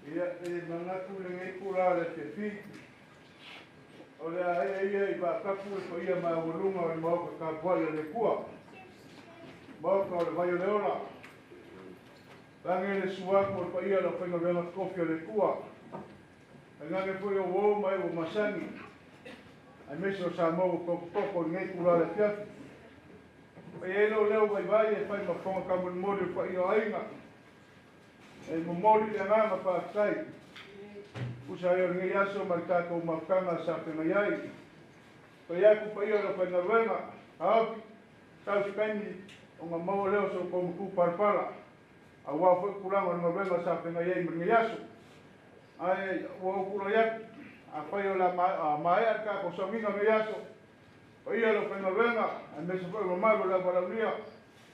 Ia e manatu le ngei kula le te fi. O le a e ia i vakapu e ko ia ma ulunga o le maoka ka puai o le kua. Maoka o le vai o le ola. Lange le suaku o le paia la whainga venga kofi o le kua. Ai ngange foi o wou mai o masangi. Ai mese o sa mau o koko o le ngei kula le fiafi. Pai e lo leo vai vai e whai mafonga ka mori o paia o ainga. E momori le anganga whaatai. Usa ai o ngei aso mai tātou mafukanga sa pe mai ai. Pai aku pai o la whainga aoki, tau sikaini o ngā maua leo so ko muku parapara. A wā fwe kuranga o ngā wenga sa pe mai ai mai ngei aso. Ai, ua ukura iaku, a whai o la maea ka ko saunginga ngei aso. Pai o la whainga wenga, a mese fwe o mamalu la walaunia.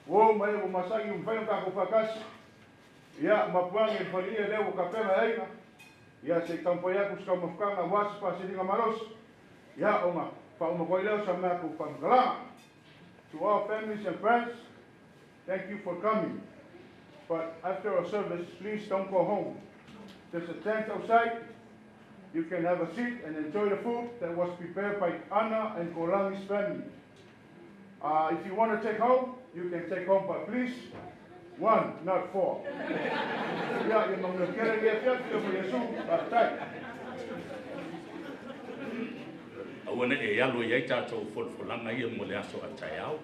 Ua mai o masangi umwhainga ka ko whakasi. Ia, mapuangi e whalia leo o kapena ainga. Ia, se kampo iaku sika mafukanga wasi pasiringa marosi. Ia, onga, whauma leo sa mea ku whangalanga. To all families and friends, thank you for coming. But after our service, please don't go home. There's a tent outside. You can have a seat and enjoy the food that was prepared by Anna and Kolangi's family. If you want to take home, you can take home, but please, 1, not 4. Ia, ia mauna kere ia fiafi o mo Yesu, faafetai. Aua Aua ne e alu e ai tātou folafolanga ia mo le aso a taeao.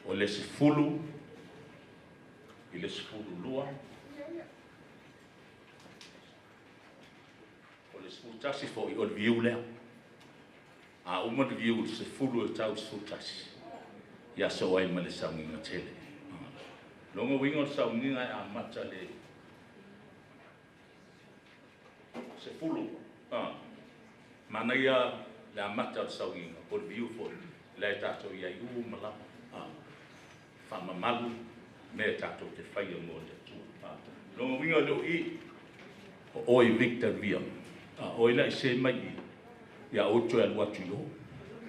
O le 10 i le 12. O le 11 foi o le viu lea. A uma le viu le 10 e tau 11. Ia so ai ma le sauniga tele. Longa winga o le sauniga e amata le 10. Manaia le amata o le sauniga, o le viu foi, le tātou ia i u malapa. Whamamalu me tātou te whaia mō le Atua. Longa winga leo i, o oi Victor Via. Oi la i se mai i, ia o toe alu atu i o.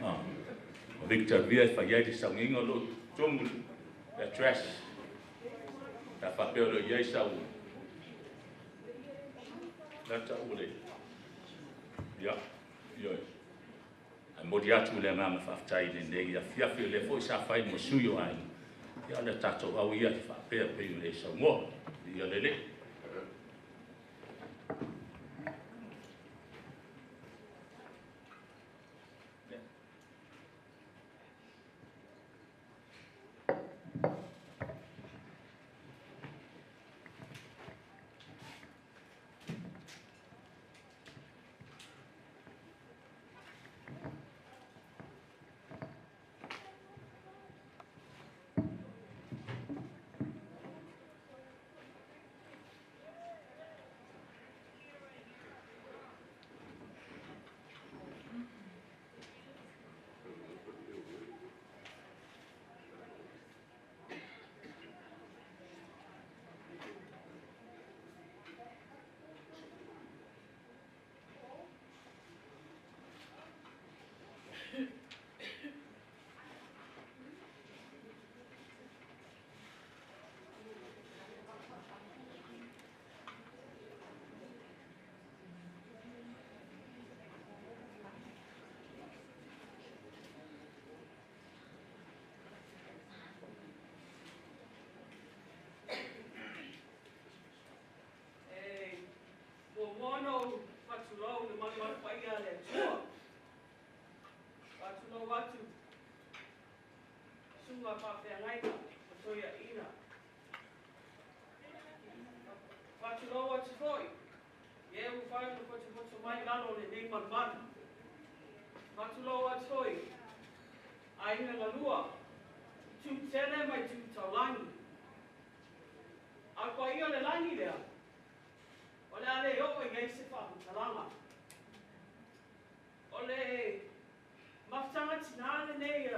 O Victor Via e whai ai le sauniga lo tongu le address. Ta whapea lo iai sau. Lata ule. Ia, ioi. Ai mori atu le nganga whaftai le nei, ia fiafi le foi sa whai mo sui o ai. Ia le tātou au ia te whapea pe le sau moa. Ia lele. Mono whatulau le manu pai le Atua. Whatulau atu sunga whawheangaika o toia ina. Whatulau atu foi. Ie u whai no whatu mai lalo le nei manu. Whatulau atu foi. Aina ngalua. Tu tele mai tu taulangi. A kwa ia le langi lea. O le ale o i ngai se whamutalanga. O le mafutanga tinane nei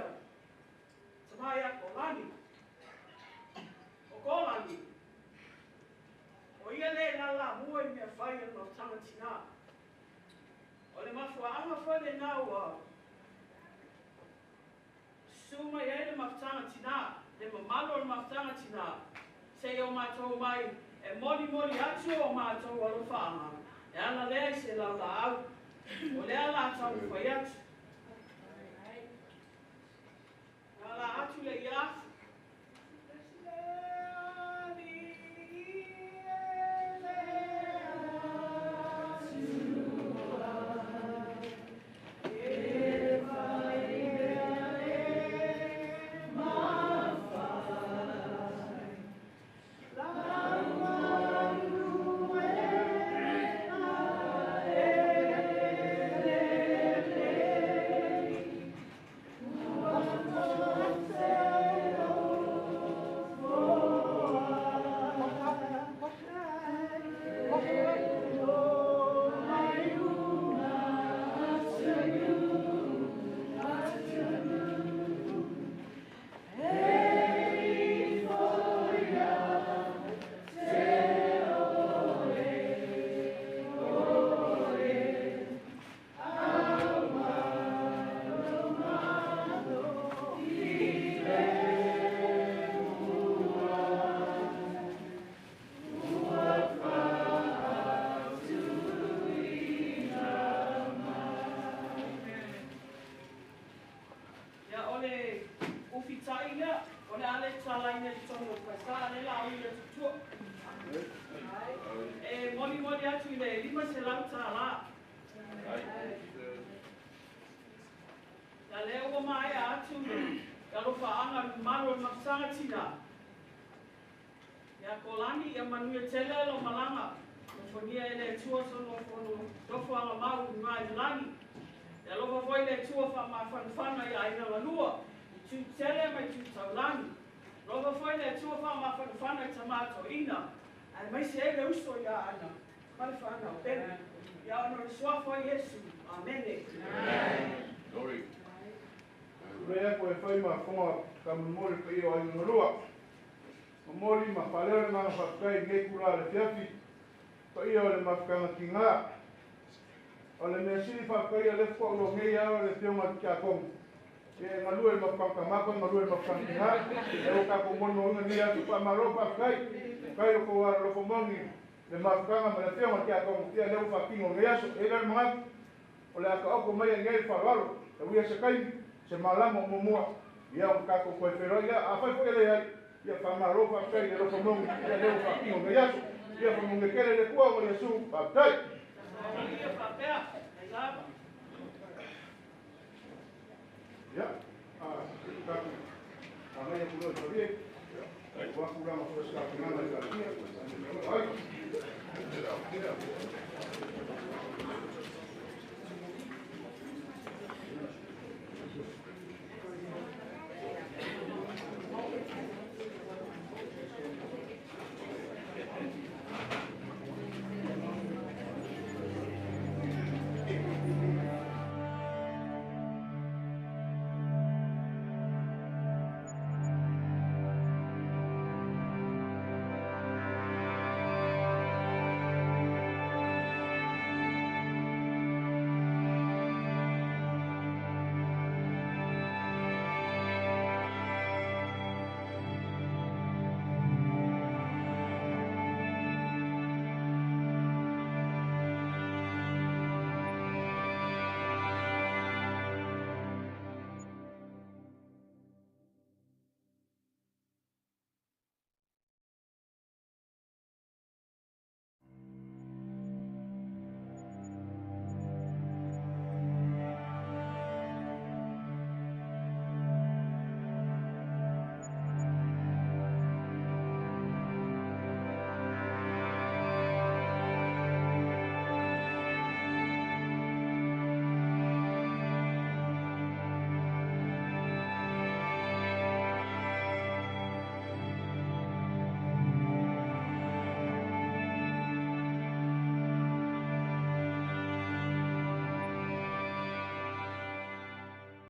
tamai a kolani. O kolani. O ia le lala mua i mea whai o mafutanga tina. O le mafuaanga whai le nau a suma i le mafutanga tina. Le mamalo o le mafutanga tina. Se o mātou mai e moni moni atu o mātou alofaanga. E ana lea i se lala au. O lea la tau whai atu. Lala atu le ia afu. E moni moni atu i le lima se lau tā la. Ia lea ua maea atu le alofaʻaga malo le mafutaga tinā. Ia Kolani ia manuia tele lo malaga. Alofagia e le Atua so nofoaga mau i luga i le lagi. E alofa foi le Atua faamafanafana i aiga galua, i tu tele ma i tu taulagi. Alofa foi le Atua faamafanafana i tamā toeaina, aemaise ai le uso ia Ana ma le fanau pele. Ia ona o le suafa o Iesu. Amene. Glory. Tulai atu e fai ma fofoga taumolimoli le paia o aiga galua. Momoli ma faaleo le agaga faafetai i lenei itula o le afiafi, paia o le mafutaga tigā. O le mea sili faafetai o lea faatoa ou iloa nei lava le afioga i le Tiakono, ia e galue i le mafutaga tama toe galue i le mafutaga tinā, ia ua tatou molimauina lenei aso. Faamalo faafetai, faafetai i lo outou alolofa moni le mafutaga ma le afioga i le Tiakono, ia lea ua faatino i lenei aso. E i ai la le manatu, o le a taoto mai ai nei le faaaloalo, tau ia se taimi, se malama o muamua, ia ona tatou toe feiloai lea. Afai foi e leai, ia faamalo faafetai i le alofa moni, ia lea ua faatino i lenei aso. Ia faamanuia tele le Atua ona o Iesu. Faafetai. Ia, tatou agai atu loa i le palie, aua tulaga foi o se tapenaga i le Ekalesia. Ai.